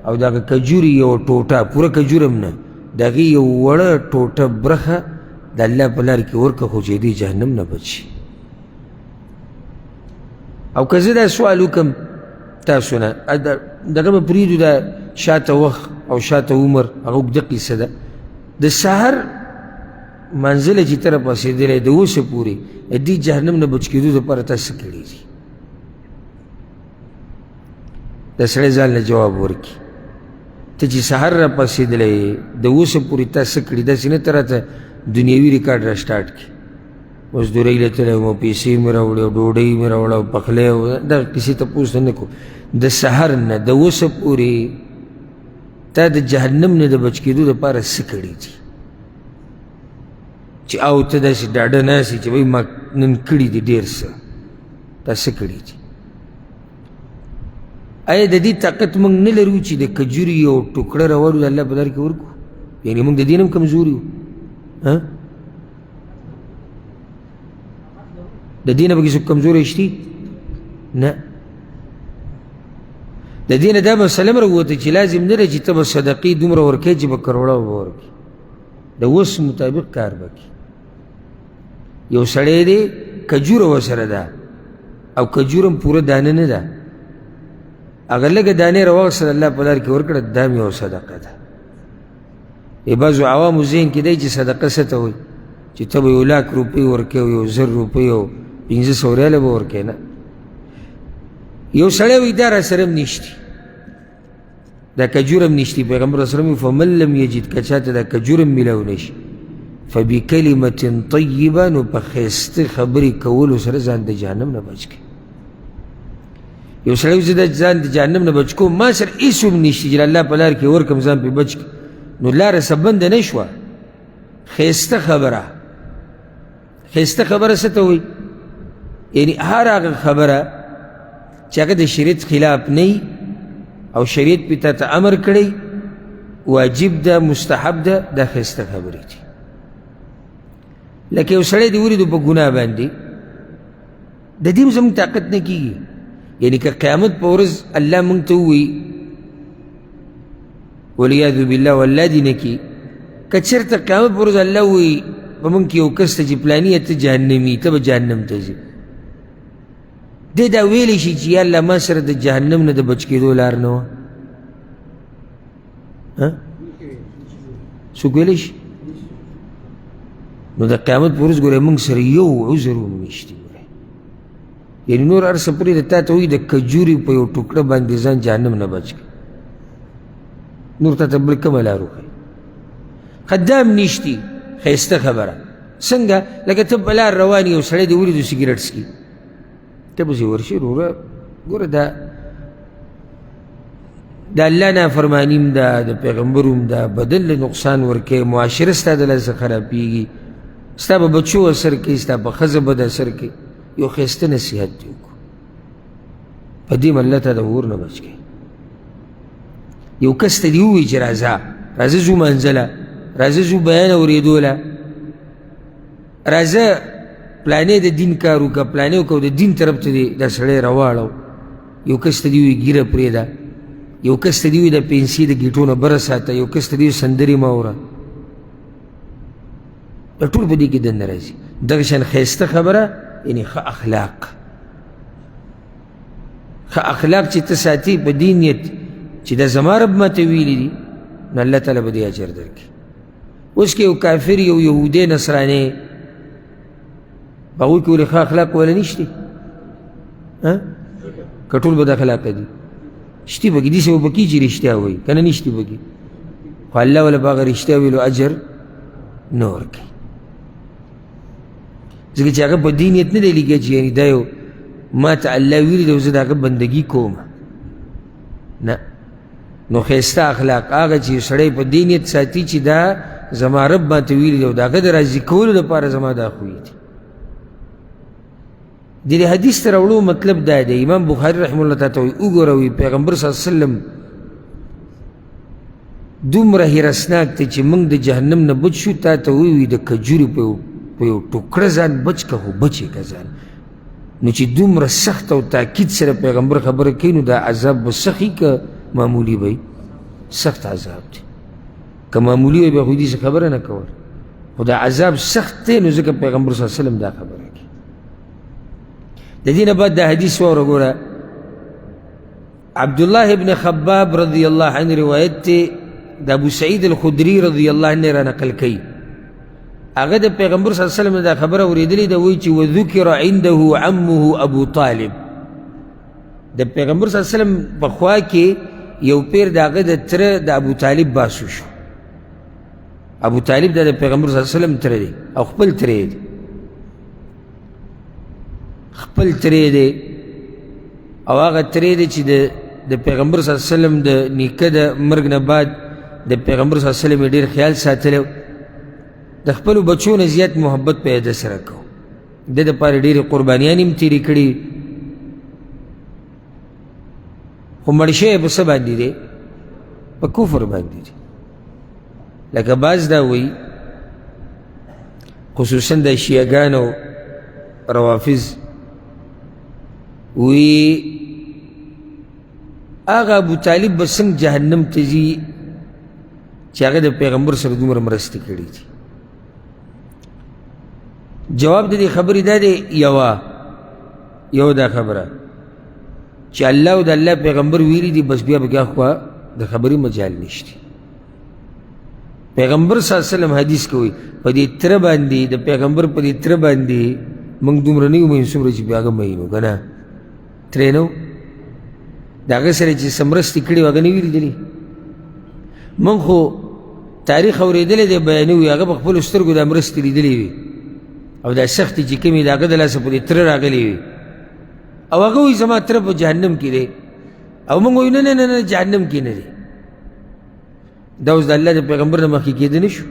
او د هغه کجورې یوه ټوټه، پوره کجوره هم نه، د هغې یو وړه ټوټه برخه د الله په لار کې ورکړه، خو چې دې جهنم نه بچ شي. او که زه دا سوال وکړم تاسو نه، دغه به پرېږدو، دا شاته وخت او شاته عمر هغه اوږده قصه ده. د سهار منزله چې ته راپاڅېدلی د اوسه پورې د دې جهنم نه بچ کېدو دپاره تا څه کړي دي؟ د سړی ځان له جواب ورکړي. ته چې سهار راپاڅېدلی د اوسه پورې تا څه کړي؟ داسې نه ته راته دنیوي ریکارډ را سټارټ کړي، مزدورۍ له تللی وم، پیسې مې راوړې او ډوډۍ مې راوړه او پخلی او دغه قصې تپوس نه کوم. د سهار نه د اوسه پورې تا د جهنم نه د بچ کېدو دپاره څه کړي دي چې او ته داسې ډاډه ناست یې چې وایي ما نن کړي دي ډېر څه؟ تا څه کړي دي؟ آیا د دې طاقت موږ نه لرو چې د کجوري یو ټوکړه راوړو د الله په لار کې ورکړو؟ یعنې موږ د دې نه هم کمزوري یو؟ د دې نه به کې څوک کمزوری شتي؟ نه. د دې نه دا مسله هم راووته چې لازم نه ده چې ته به صدقې دومره ورکوې چې به کروړه به ورکړې، د وس مطابق کار به کوي. یو سړی دی کجوره ورسره ده او کجوره هم پوره دانه نه ده، هغه لږه دانې راواخیسته الله په لار کې ورکړه، دا هم یوه صدقه ده. بعضو عوامو ذهن کې دی چې صدقه څه ته وایي، چې ته به یو لاک روپۍ ورکوې او یو 1000 روپۍ او 500 ریاله به ورکوې. نه، یو سړی وایي دا راسره هم نشتي، دا کجوره هم نشتي. پیغمبر صلی الله علیه وسلم فمن لم یجد، که چاته دا کجوره هم میلاو نه شي، فبکلمة طیبه، نو په ښایسته خبرې کولو سره ځان د جهنم نه بچ کړي. یو سړی زه د ځان د جهنم نه بچ کوم، ما سره هېڅ هم نشته چې د الله په لار کې ورکړم ځان پرې بچ کړم، نو لاره څه بنده نه شوه. ښایسته خبره، ښایسته خبره څه ته وایي؟ یعنی هر هغه خبره چې هغه د شریعت خلاف نه او شریعت پې تا ته امر کړی، واجب ده، مستحب ده، دا ښایسته خبرې دي. لکه یو سړی دې ولیدو په ګناه باندې، د دې هم زموږ طاقت نه کېږي. یعنی که قیامت په ورځ الله موږ ته ووایي والعیاذ بالله، والله دې نه کړي، که چېرته قیامت په ورځ الله ووایي په موږ کې یو کس ته چې پلانیه ته جهنمي، ته به جهنم ته ځې، دی دا ویلی شي چې یا الله ما سره د جهنم نه د بچ کېدو لار نه وه؟ څوک ویلی شي؟ نو د قیامت په ورځ ګورئ موږ سره یو عذر هم نشته. یعنی نور هر څه پرېږده، تا ته وایي د کجوري په یو ټوکړه باندې ځان جهنم نه بچ کړه، نور تا ته بل کومه لار وښیي. خدام نشتي. ښایسته خبره څنګه؟ لکه ته په لار روان یې، یو سړی دې ولیدو سګرټ څکي، ته پسې ورشې، وروره ګوره دا د الله نافرماني هم ده، د پیغمبر هم ده، بدن له نقصان ورکوي، معاشره ستا د لاسه خرابېږي، ستا په بچو اثر کوي، ستا په ښځه بد اثر کوي. یو ښایسته نصیحت دې وکړو، په دې الله ته د اور نه بچ کړي. یو کس ته دې ووایي چې راځه، راځه ځو منزله، راځه ځو بیان اورېدو له، راځه پلانې د دین کار وکړه، پلانې وکړه، د دین طرف ته دې دا سړی راواړو. یو کس ته دې ووایي ږیره پرېږده، یو کس ته دې ووایي د پنسي د ګیټو نه بره ساته، یو کس ته دې ووایي سندرې مه اوره. دا ټول په دې کې دننه راځي. دغه شان ښایسته خبره یعنی ښه اخلاق، ښه اخلاق چې ته ساتې په دې نیت چې دا زما رب ماته ویلي دي، نو الله تعالی به دې اجر درکړي. اوس که یو کافر، یو یهودی، نصراني، په هغوی کې ولې ښه اخلاق ولا نشته؟ که ټول بد اخلاقه دي؟ شتي پکې، داسې به پکې چې رښتیا وایي، که نه نشتي پکې، خو الله وله په هغه رښتیا ویلو اجر نه ورکوي، ځکه چې هغه په دې نیت نه دی لیکلی چې یعنې دا یو ما ته الله ویلي دی او زه د هغه بندګي کوم. نه، نو ښایسته اخلاق هغه چې سړی په دې نیت ساتي چې دا زما رب ما ته ویلي دی او د هغه د راضي کولو لپاره زما دا خوی دی. د دې حدیث ته راوړو مطلب دا دی، امام بخاري رحمه الله تعالی ته وایي وګوره، وایي پیغمبر صلی الله علیه وسلم دومره حرصناک دی چې موږ د جهنم نه بچ شو، تا ته ووایي د کجوري په یو ټوکړه ځان بچ که، خو بچ یې که ځان. نو چې دومره سخت او تاکید سره پیغمبر خبره کوي، نو دا عذاب به سخت وي که معمولي به وي؟ سخت عذاب دی. که معمولي وي بیا خو داسې خبره نه کوله، خو دا عذاب سخت دی، نو ځکه پیغمبر صلی الله علیه وسلم دا خبره کوي. د دې نه بعد دا حدیث واوره ګوره، عبدالله ابن خباب رضی الله عنه روایت دی، د ابو سعید الخدری رضی الله عنه را نقل کوي. هغه د پیغمبر صلی الله علیه وسلم دا خبره اورېدلې ده، وایي چې وذکر عنده عمه ابو طالب. د پیغمبر صلی الله علیه وسلم په خوا کې یو پیر د هغه د تره د ابو طالب باسو شو. ابو طالب د پیغمبر صلی الله علیه وسلم تره دی او خپل تره دی، خپل تره دی، او هغه تره دی چې د پیغمبر صلی الله علیه وسلم د نیکه د مرګ نه بعد د پیغمبر صلی الله علیه وسلم یې ډېر خیال ساتلی، د خپلو بچو نه زیات محبت په ده سره کو، د ده دپاره ډېرې قربانیانې هم تېرې کړي، خو مړ شوی په څه باندې دی؟ په کفر باندې دی. لکه بعض دا وایي، خصوصا د شیعه ګانو روافض وی هغه ابو طالب به څنګه جهنم ته ځي چې هغه د پیغمبر سره دومره مرستې کړي دي؟ جواب د دې خبرې دا دی، یوه یو دا خبره چې الله او د الله پیغمبر ویلي دي، بس بیا به کې اخوا د خبرې مجال نشته. پیغمبر صلی الله علیه وسلم حدیث کوي، په دې تره باندې، د پیغمبر په دې تره باندې موږ دومره نه یو مین څومره چې په هغه مین وو، که نه ترې نه د هغه سره چې څه مرستې کړې وې هغه نه وي لیدلي. موږ خو تاریخ اورېدلی دی، بیانوي، هغه په خپلو سترګو دا مرستې لیدلې وي او دا سختې چې کومې د هغه د لاسه په دې تره راغلې وي. او هغه وایي زما تره په جهنم کې دی، او موږ وایو نه نه نه نه جهنم کې نه دی. دا اوس د الله د پیغمبر نه مخکې کېدی نه شو.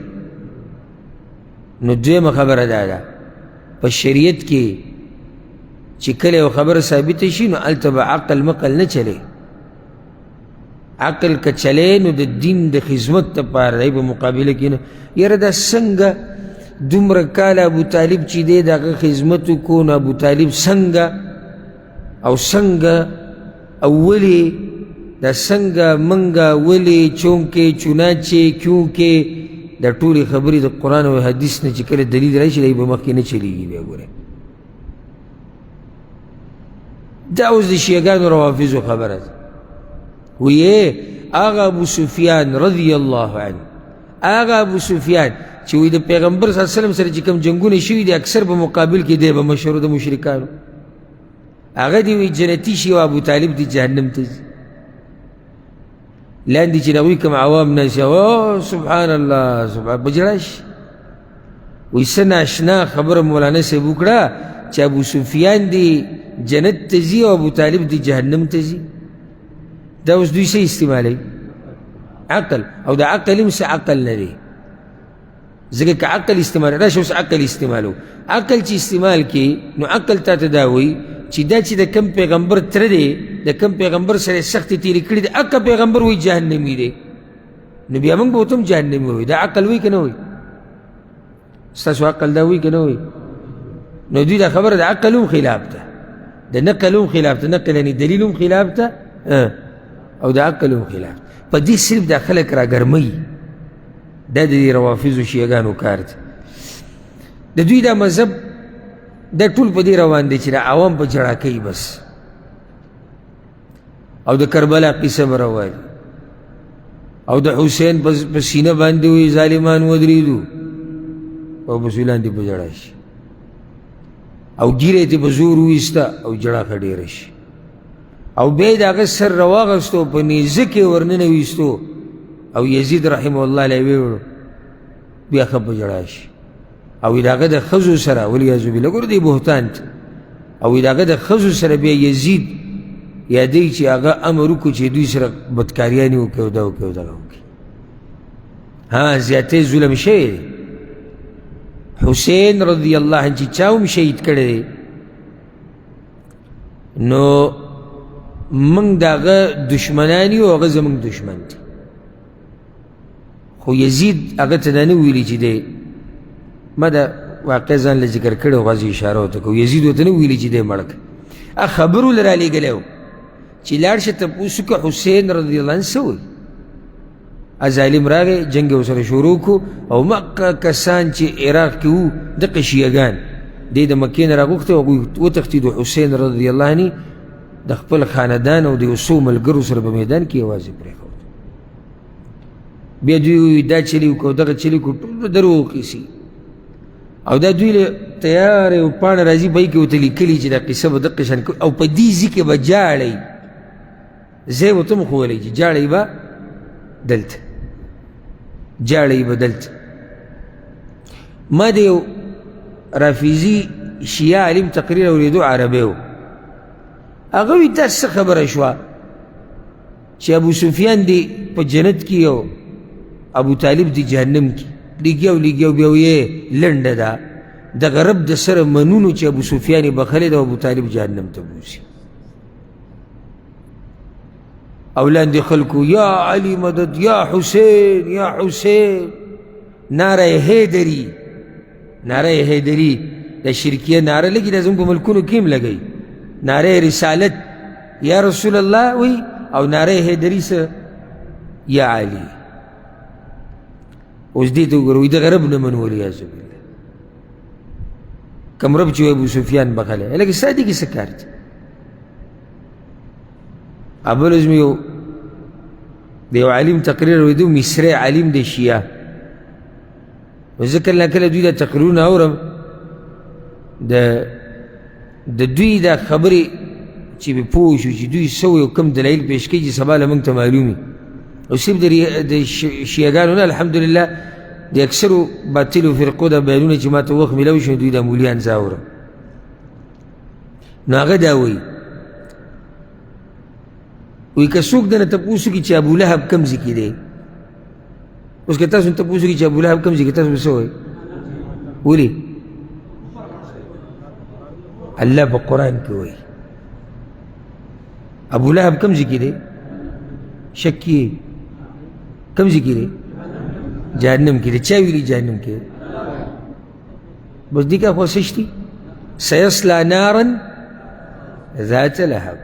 نو دویمه خبره دا ده، په شریعت کې چې کله یو خبره ثابته شي نو هلته به عقل مقل نه چلی. عقل که چلی نو د دین د خدمت دپاره دی، په مقابله کې نه. یاره دا څنګه دومره کاله ابو طالب چې دی د هغه خدمت وکړو، نو ابو طالب څنګه او څنګه او ولې دا څنګه منګه ولې چونکې چنانچې کیونکې، دا ټولې خبرې د قرآن او حدیث نه چې کله دلیل راشي دی په مخکې نه چلیږي. بیا ګورئ دا اوس د شیعهګانو روافضو خبره ده. ویې هغه ابو سفیان رضی الله عنه، هغه ابو سفیان چې وایي د پیغمبر صلی الله علیه وسلم سره چې کوم جنګونه شوي دي اکثر په مقابل کې دی به مشر د مشرکانو، هغه دې وایي جنتي شي او ابو طالب دې جهنم ته ځي. لاندې چې د هغوی کوم عوام ناست او سبحان الله سبحان په ژړا شي. وایي څه ناشنا خبره مولانا صاحب وکړه چې ابو سفیان دې جنت ته ځي او ابو طالب دې جهنم ته ځي. دا اوس دوی څه استعمالوي؟ عقل. او د عقل هم څه عقل نه دی، ځکه که عقل استعمال راشه اوس عقل استعمالو، عقل چې استعمال کړي نو عقل تا ته دا وایي چې دا چې د کوم پیغمبر تره دی، د کوم پیغمبر سره یې سختې تېرې کړي دي، هغه پیغمبر وایي جهنمي دی، نو بیا موږ به ورته هم جهنمي وایو. دا عقل وایي که نه وایي؟ ستاسو عقل دا وایي که نه وایي؟ نو دوی دا خبره د عقل هم خلاف ده، د نقل هم خلاف ده، نقل یعنې دلیل هم خلاف ده او د عقل هم خلاف ده. په دې صرف دا خلک راګرموي، دا د دې روافضو شیعهګانو کار دی. د دوی دا مذهب دا ټول په دې روان دی چې دا عوام په ژړا کوي بس، او د کربلا قصه به روان او د حسین په سینه باندې وایي ظالمان ودرېدو او بس لاندې په ژړا شي، او ږیره یې ترې په زور وویسته او ژړا ښه ډېره شي، او بیا یې د هغه سر راواغستو په نیزه کې ورننویستو او یزید رحمه الله له یې ویوړو، بیا ښه په ژړا شي. او د هغه د ښځو سره ولیعظ بالله، ګوره دې بهتان ته، او د هغه د ښځو سره بیا یزید یادوي چې هغه امر وکړو چې دوی سره بدکاریانې وکړي او دا وکړي او دغه وکړي. ها زیاتی ظلم شوی دی. حسین رضی الله عنه چې چا هم شهید کړی دی، نو موږ د هغه دشمنان یو، هغه زموږ دشمن دی. خو یزید هغه ته دا نه ویلي چې دی، ما دا واقع ځان له ذکر کړی خو هسې اشاره ورته کوو. یزید ورته نه ویلي چې دی مړ کړه، هغه خبرو له رالیږلی و چې لاړ شه تپوس وکړه حسین رضی الله عنه څه وایي. ظالم راغی جنګ یې ورسره شروع کړو، او مکه کسان چې عراق کې وو دقه شیعهګان دی د مکې نه راغوښتی او هغوی وتښتېدو. حسین رضی الله عنه د خپل خاندان او د یو څو ملګرو سره په میدان کې یوازې پرېښود. بیا دوی ووایي دا چلي وکړو دغه چلي وکړو، ټول دروغ قیصې. او دا دوی له تیاره یو پاڼه راځي په کې ورته لیکلي چې دا قصه به دقه شان کوي، او په دې ځای کې به جاړئ، ځای ورته هم ښوولی چې جاړئ به دلته، جاړئ به دلته. ما د یو رافیزي شیعه عالم تقریر اورېدو، عربی و، هغه وایي دا څه خبره شوه چې ابو سفیان دی په جنت کې او ابو طالب دی جهنم کې، لګیا او لګیا او بیا وایي لنډه ده، دغه رب د سره منونو چې ابو سفیان یې بخښلی ده او ابو طالب جهنم ته بوځي. او لاندې خلکو یا علی مدد، یا حسین، یا حسین، ناره حیدری، ناره حیدری، د شرکیه ناره لګي، دا زموږ په ملکونو کې هم لګوي، ناره رسالت یا رسول الله وي، او ناره حیدری څه یا علی. اوس دې ته وګوره، وایي دغه رب نه منو ولیعظ بالله، کوم رب چې ابو سفیان بخښلی، لکه ستا دې کې څه کار دی؟ بل ورځ مې یو د یو عالم تقریر اورېدو، مصری عالم دی شیعه. زه کله کله دوی دا تقریرونه اورم، د دوی دا خبرې چې به پوه شو چې دوی څه وایي او کوم دلایل پیش کوي چې سبا له موږ ته معلوم وي. او صرف د شیعهګانو نه، الحمدلله د اکثرو باطلو فرقو دا بیانونه چې ما ته وخت میلاو شو، دوی دا مولیان زه اورم. نو هغه دا وایي وایي که څوک درنه تپوس وکړي چې ابو لهب کوم ځای کې دی، اوس که تاسو تپوس وکړي چې ابو لهب کوم ځای کې، تاسو به څه وایئ؟ ولې؟ الله په قرآن کې وایي ابو لهب کوم ځای کې دی؟ شک کې کوم ځای کې دی؟ جهنم کې دی. چا ویلي جهنم کې دی؟ بس دې کې خو څه شتي؟ سیصلی نارا ذات لهب،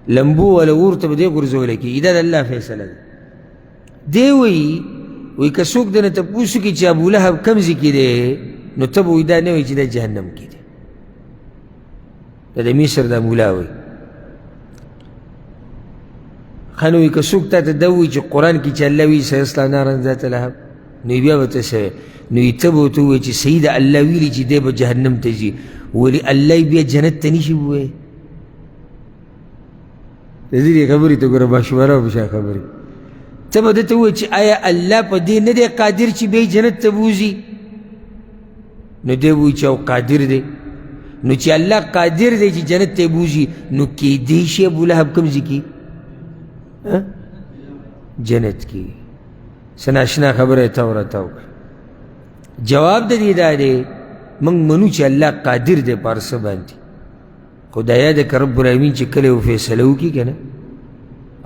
لمبو ولا اور ته به دی غورځولی کېږي. دا د الله فیصله ده. دی وایي، وایي که څوک درنه تپوس وکړي چې ابو لهب کوم ځای کې دی، نو ته به وایي دا نه وایي چې دا جهنم کې دی. دا د مصر دا مولا وایي. ښه نو وایي که څوک تا ته دا ووایي چې قرآن کې چې الله وایي سیصلی نارا ذات لهب، نو بیا به ته څه وایې؟ نو ته به ورته ووایې چې صحیح ده، الله ویلي چې دی به جهنم ته ځي، ولې الله یې بیا جنت ته نشي ووایي؟ د دې خبرې ته ګوره مشوره په شا خبرې. ته به ده ته ووایې چې آیا الله په دې نه دی قادر چې بیا جنت ته بوځي؟ نو دی وایي چې او قادر دی. نو چې الله قادر دی چې جنت ته بوځي، نو کیدی شي ابو لهب کوم ځای کې؟ جنت کې. څه ناشنا خبره یې ته ورته وکړه. جواب د دې دا دی، موږ منو چې الله قادر دی په هر څه باندې، خو دا یاده که رب العالمین چې کله یو فیصله وکړي که نه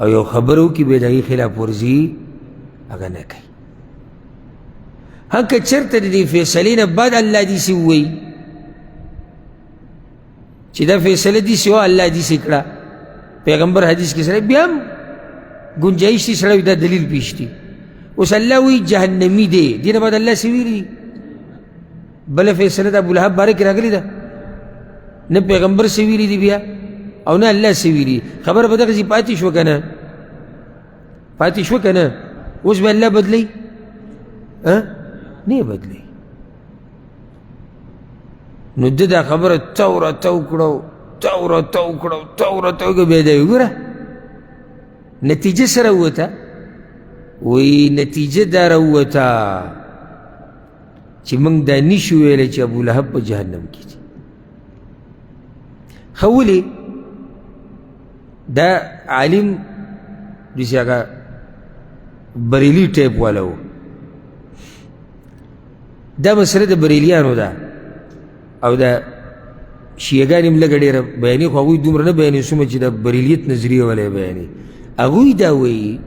او یو خبره وکړي، بیا د هغې خلاف ورزي هغه نه کوي. ها که چېرته د دې فیصلې نه بعد الله داسې ووایي چې دا فیصله داسې وه، الله داسې کړه، پیغمبر حدیث کې سره بیا هم ګنجایش دي، سړی دا دلیل پیش دي. اوس الله وایي جهنمي دی، دې نه بعد الله څه ویلي؟ بله فیصله د ابولهب باره کې راغلې ده، نه پیغمبر څه ویلي دي بیا او نه الله څه ویلي. خبره به دغسې پاتې شوه که نه؟ پاتې شوه که نه؟ اوس به الله بدلوي؟ نه یې بدلوي. نو ده دا خبره تاو راتاو کړو، تاو راتاو کړو، تاو راتاو کړو، بیا دا وګوره نتیجه سره ووته. وایي نتیجه دا راووته چې موږ دا نشو ویلی چې ابو لهب په جهنم کې دی. ښه ولې؟ دا عالم داسې هغه بریلي ټیپ والا و. دا مسله د بریلیانو ده او دا شیعهګان هم لږه ډېره بیانوي، خو هغوی دومره نه بیانوي څومره چې د بریلیت نظریه والا یې بیانوي. هغوی دا وایي،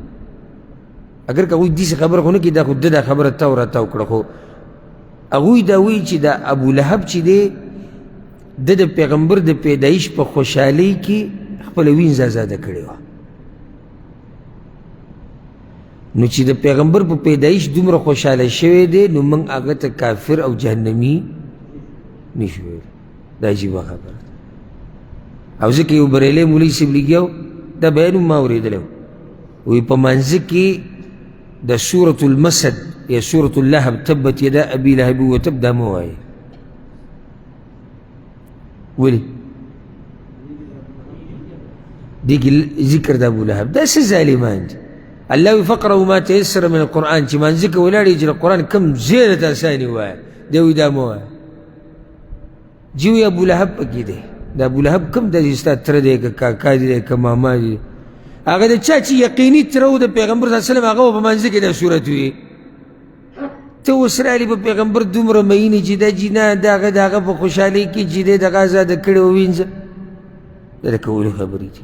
اګر که هغوی داسې خبره خو نه کوي، دا خو ده دا خبره تاو راتاو کړه، خو هغوی دا وایي چې دا ابو لهب چې دی ده د پیغمبر د پیدایش په خوشحالۍ کې خپله وینځه ازاده کړې وه. نو چې د پیغمبر په پیدایش دومره خوشحاله شوی دی، نو موږ هغه ته کافر او جهنمي نشو ویلی. دا عجیبه خبره ده. او ځکه یو بریلی مولوي صاحب لګیا و، دا بیان هم ما اورېدلی و، وایي په مانځه کې د سورة المسد یا سورة اللهب تبت یدا ابي لهب وتب دا مه وایئ. ولې؟ دې کې ذکر د ابو لهب. دا څه ظالمان دي. الله وایي فقرأوا ما تیسر من القرآن، چې مانځه کې ولاړ یې چې د قرآن کم ځای درته اساني ووایه، دی وایي دا مه وایه. جی وایي ابو لهب پکې دی. د ابو لهب کوم داسې ستا تره دی که کاکا دی که ماما دی، هغه د چا چې یقیني تره و د پیغمبر صلی الله علیه وسلم، هغه به په مانځه کې دا صورت وي. ته اوس راغلې په پیغمبر دومره مئینې چې دا جي نه د هغه د هغه په خوشحالۍ کې چې دی دغه ازاده کړې ووینځه. دا د کولو خبرې دي.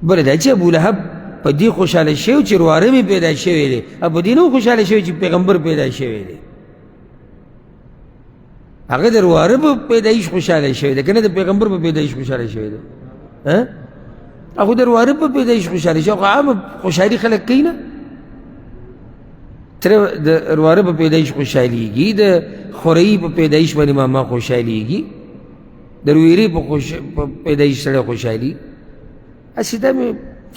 بله دا چې ابو لهب په دې خوشحاله شوی چې رواره مې پیدا شوی دی، او په دې نه خوشحاله شوی چې پیغمبر پیدا شوی دی. هغه د رواره په پیدایش خوشحاله شوی دی که نه د پیغمبر په پیدایش خوشحاله شوی دی؟ هغه د رواره په پیدایش خوشحاله شوی، خو عامه خوشحالي خلک کوي نه. تر د رواره په پیدایش خوشحالېږي، د خورۍ په پیدایش باندې ماما خوشحالېږي، د رویرې په پیدایش سړی خوشحالي. هسې دا مې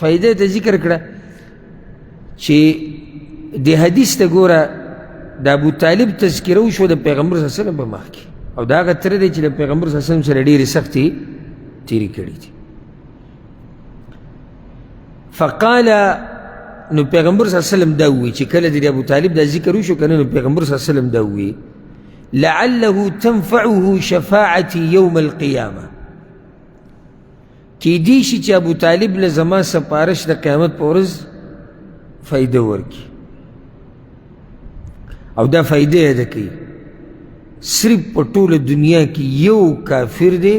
فایده ته ذکر کړه چې د حدیث ته ګوره، د ابو طالب تذکره وشوه د پیغمبر صلی الله علیه وسلم په مخ کې، او دا هغه تره دی چې د پیغمبر صلی الله علیه وسلم سره ډېرې سختې تېرې کړې دي. فقال، نو پیغمبر صلی الله علیه وسلم دا ووایي چې کله د ابو طالب دا ذکر وشو که نه، نو پیغمبر صلی الله علیه وسلم دا ووایي لعله تنفعه شفاعتي يوم القيامة. کیدی شي چې ابو طالب له زما سفارش د قیامت په ورځ فایده ورکړي، او دا فایده یې ده کوي. صرف په ټوله دنیا کې یو کافر دی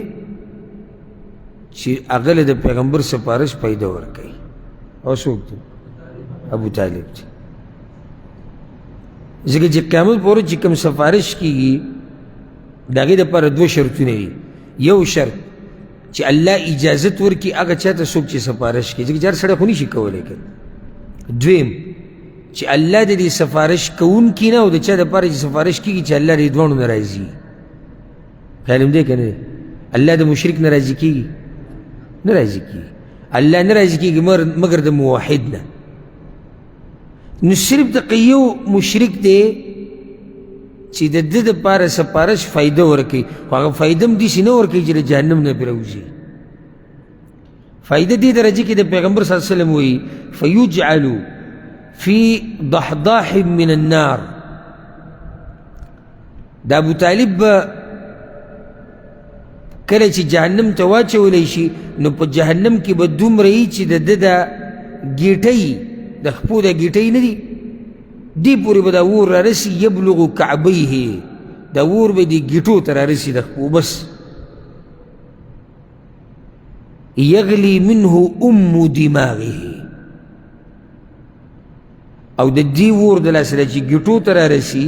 چې هغه له د پیغمبر سفارش فایده ورکوي، او څوک دی؟ ابو طالب دی. ځکه چې قیامت په ورځ چې کوم سفارش کېږي د هغې دپاره دوه شرطونه دي. یو شرط چې الله اجازت ورکړي هغه چا ته څوک چې سفارش کوي، ځکه چې هر سړی خو نشي کولی که. دویم چې الله د دې سفارش کوونکي نه او د چا دپاره چې سفارش کېږي چې الله د دې دواړو نه راضي. خیال هم دی که نه دی؟ الله د مشرک نه راضي کېږي؟ نه راضي کېږي. الله نه راضي کېږي مګر د موحد نه. نو صرف دقه یو مشرک دی چې د ده دپاره سفارش فایده ورکوي، خو هغه فایده هم داسې نه ورکوي چې د جهنم نه پرې راوځي. فایده دې درجه کې د پیغمبر صلی الله علیه وسلم وایي فیجعل فی ضحضاح من النار. د ابو طالب به کله چې جهنم ته واچولی شي نو په جهنم کې به دومره وي چې د ده د ګیټۍ د خپو د ګیټۍ نه دي دې پورې به دا اور رارسي، یبلغ کعبیه، دا اور به دې ګیټو ته رارسي د خپو، بس یغلی منه ام دماغه. او د دې اور د لاسه چې ګیټو ته رارسي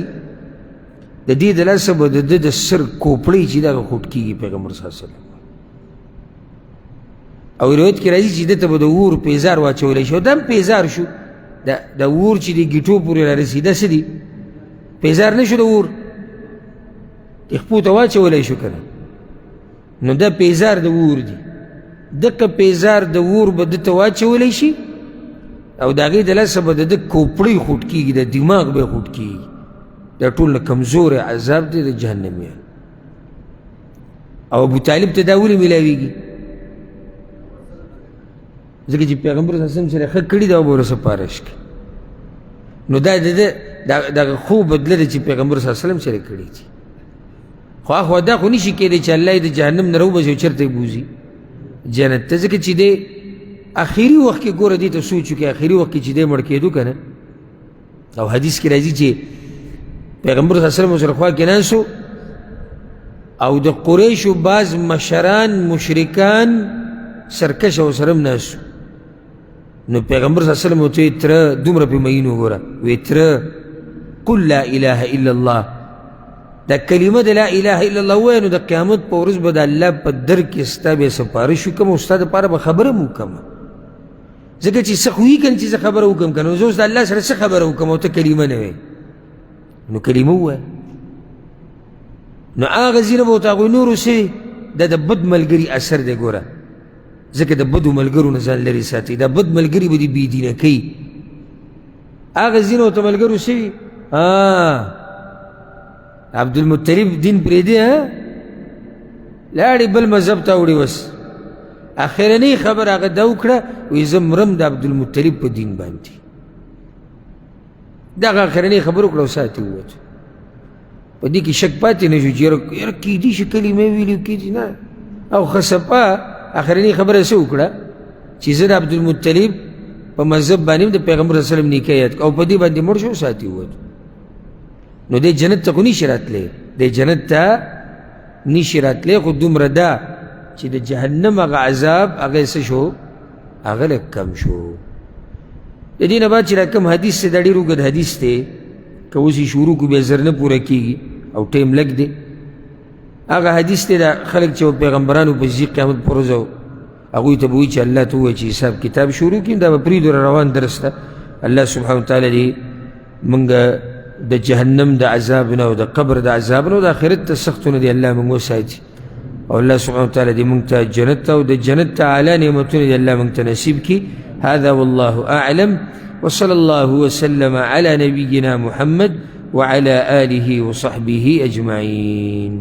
د دې د لاسه به د ده د سر کوپړۍ چې دغه خوټ کېږي. پیغمبر صلی الله علیه وسلم او روایت کې راځي چې ده ته به د اور پیزار واچولی شي، او دا هم پیزار شو. د اور چې د ګیټو پورې رارسي دا څه دي؟ پیزار نه شو، د اور د خپو ته واچولی شو که نه، نو دا پیزار د اور دی. دقه پیزار د اور به ده ته واچولی شي او د هغې د لاسه به د ده کوپړۍ خوټ کېږي، د دماغ به یې خوټ کېږي. دا ټول نه کمزوری عذاب دی د جهنمیان. او ابو طالب ته دا ولې میلاویږي؟ ځکه چې پیغمبر صلی الله علیه وسلم سره ښه کړي دا به ورسره سفارش کوي. نو دا د ده دغه ښو بدله ده چې پیغمبر صلی الله علیه وسلم سره کړي دي. خو اخوا دا خو نشي کېدی چې الله یې د جهنم نه راوباسي او چېرته یې بوځي جنت ته، ځکه چې دی اخري وخت کې ګوره دې ته سوچ وکړي، اخري وخت کې چې دی مړ کېدو که نه، او حدیث کې راځي چې پیغمبر صلی الله علیه وسلم سره خوا کې ناست او د قریشو بعض مشران مشرکان سرکش او سره هم ناست. نو پیغمبر صلی الله علیه وسلم ورته وایي تره دومره پې مین وګوره، وایي تره قل لا اله الا الله، دا کلمه د لا اله الا الله ووایه نو د قیامت په ورځ به د الله په در کې ستا بیا سفارش وکړم او ستا دپاره به خبره هم وکړم، ځکه چې څه خو یې که نه چې زه خبره وکړم که نه، زه اوس د الله سره څه خبره وکړم او ته کلمه نه وایې، نو کلمه ووایه. نو هغه ځینې به ورته هغوی نورو څه دا د بد ملګري اثر دی ګوره، ځکه د بدو ملګرو نه ځان لرې ساتي، دا بد ملګري به دې بېدینه کوي. هغه ځینې ورته ملګرو څه وي، عبدالمطلب دین پرېږدي، لاړې بل مذهب ته اوړي. اوس اخرنۍ خبره هغه دا وکړه، وایي زه مرم د عبدالمطلب په دین باندې. دغه اخرنۍ خبره وکړه او ساعت یې ووت. په دې کې شک پاتې نه شو چې یاره کېدی شي کلمه یې ویلي کېدی نه. او خسپه اخرنۍ خبره څه وکړه چې زه د عبدالمطلب په مذهب باندې د پیغمبر صلی الله علیه وسلم نیکه یاد او په دې باندې مړ شو ساعت یې ووت. نو دی جنت ته خو نشي راتلی، دی جنت ته نشي راتلی، خو دومره ده چې د جهنم هغه عذاب هغه یې څه شو، هغه لږ کم شو. د دې نه بعد چې دا کوم حدیث دی دا ډېر اوږد حدیث دی، که اوس یې شروع کړو بیا زر نه پوره کېږي او ټایم لږ دی. هغه حدیث دی دا خلک چې پیغمبرانو په ځي قیامت پر ورځ هغوی ته به وایي چې الله ته ووایي چې حساب کتاب شروع کړي، دا به پرېږدو روان درس ته. الله سبحانه وتعالی دې موږ د جهنم د عذاب نه او د قبر د عذاب نه او د آخرت د سختو نه دې الله موږ وساتي، او الله سبحانه وتعالی دې موږ ته جنت او د جنت اعلی نعمتونه دې الله موږ ته نصیب کړي. هذا والله أعلم، وصلى الله وسلم على نبينا محمد وعلى آله وصحبه أجمعين.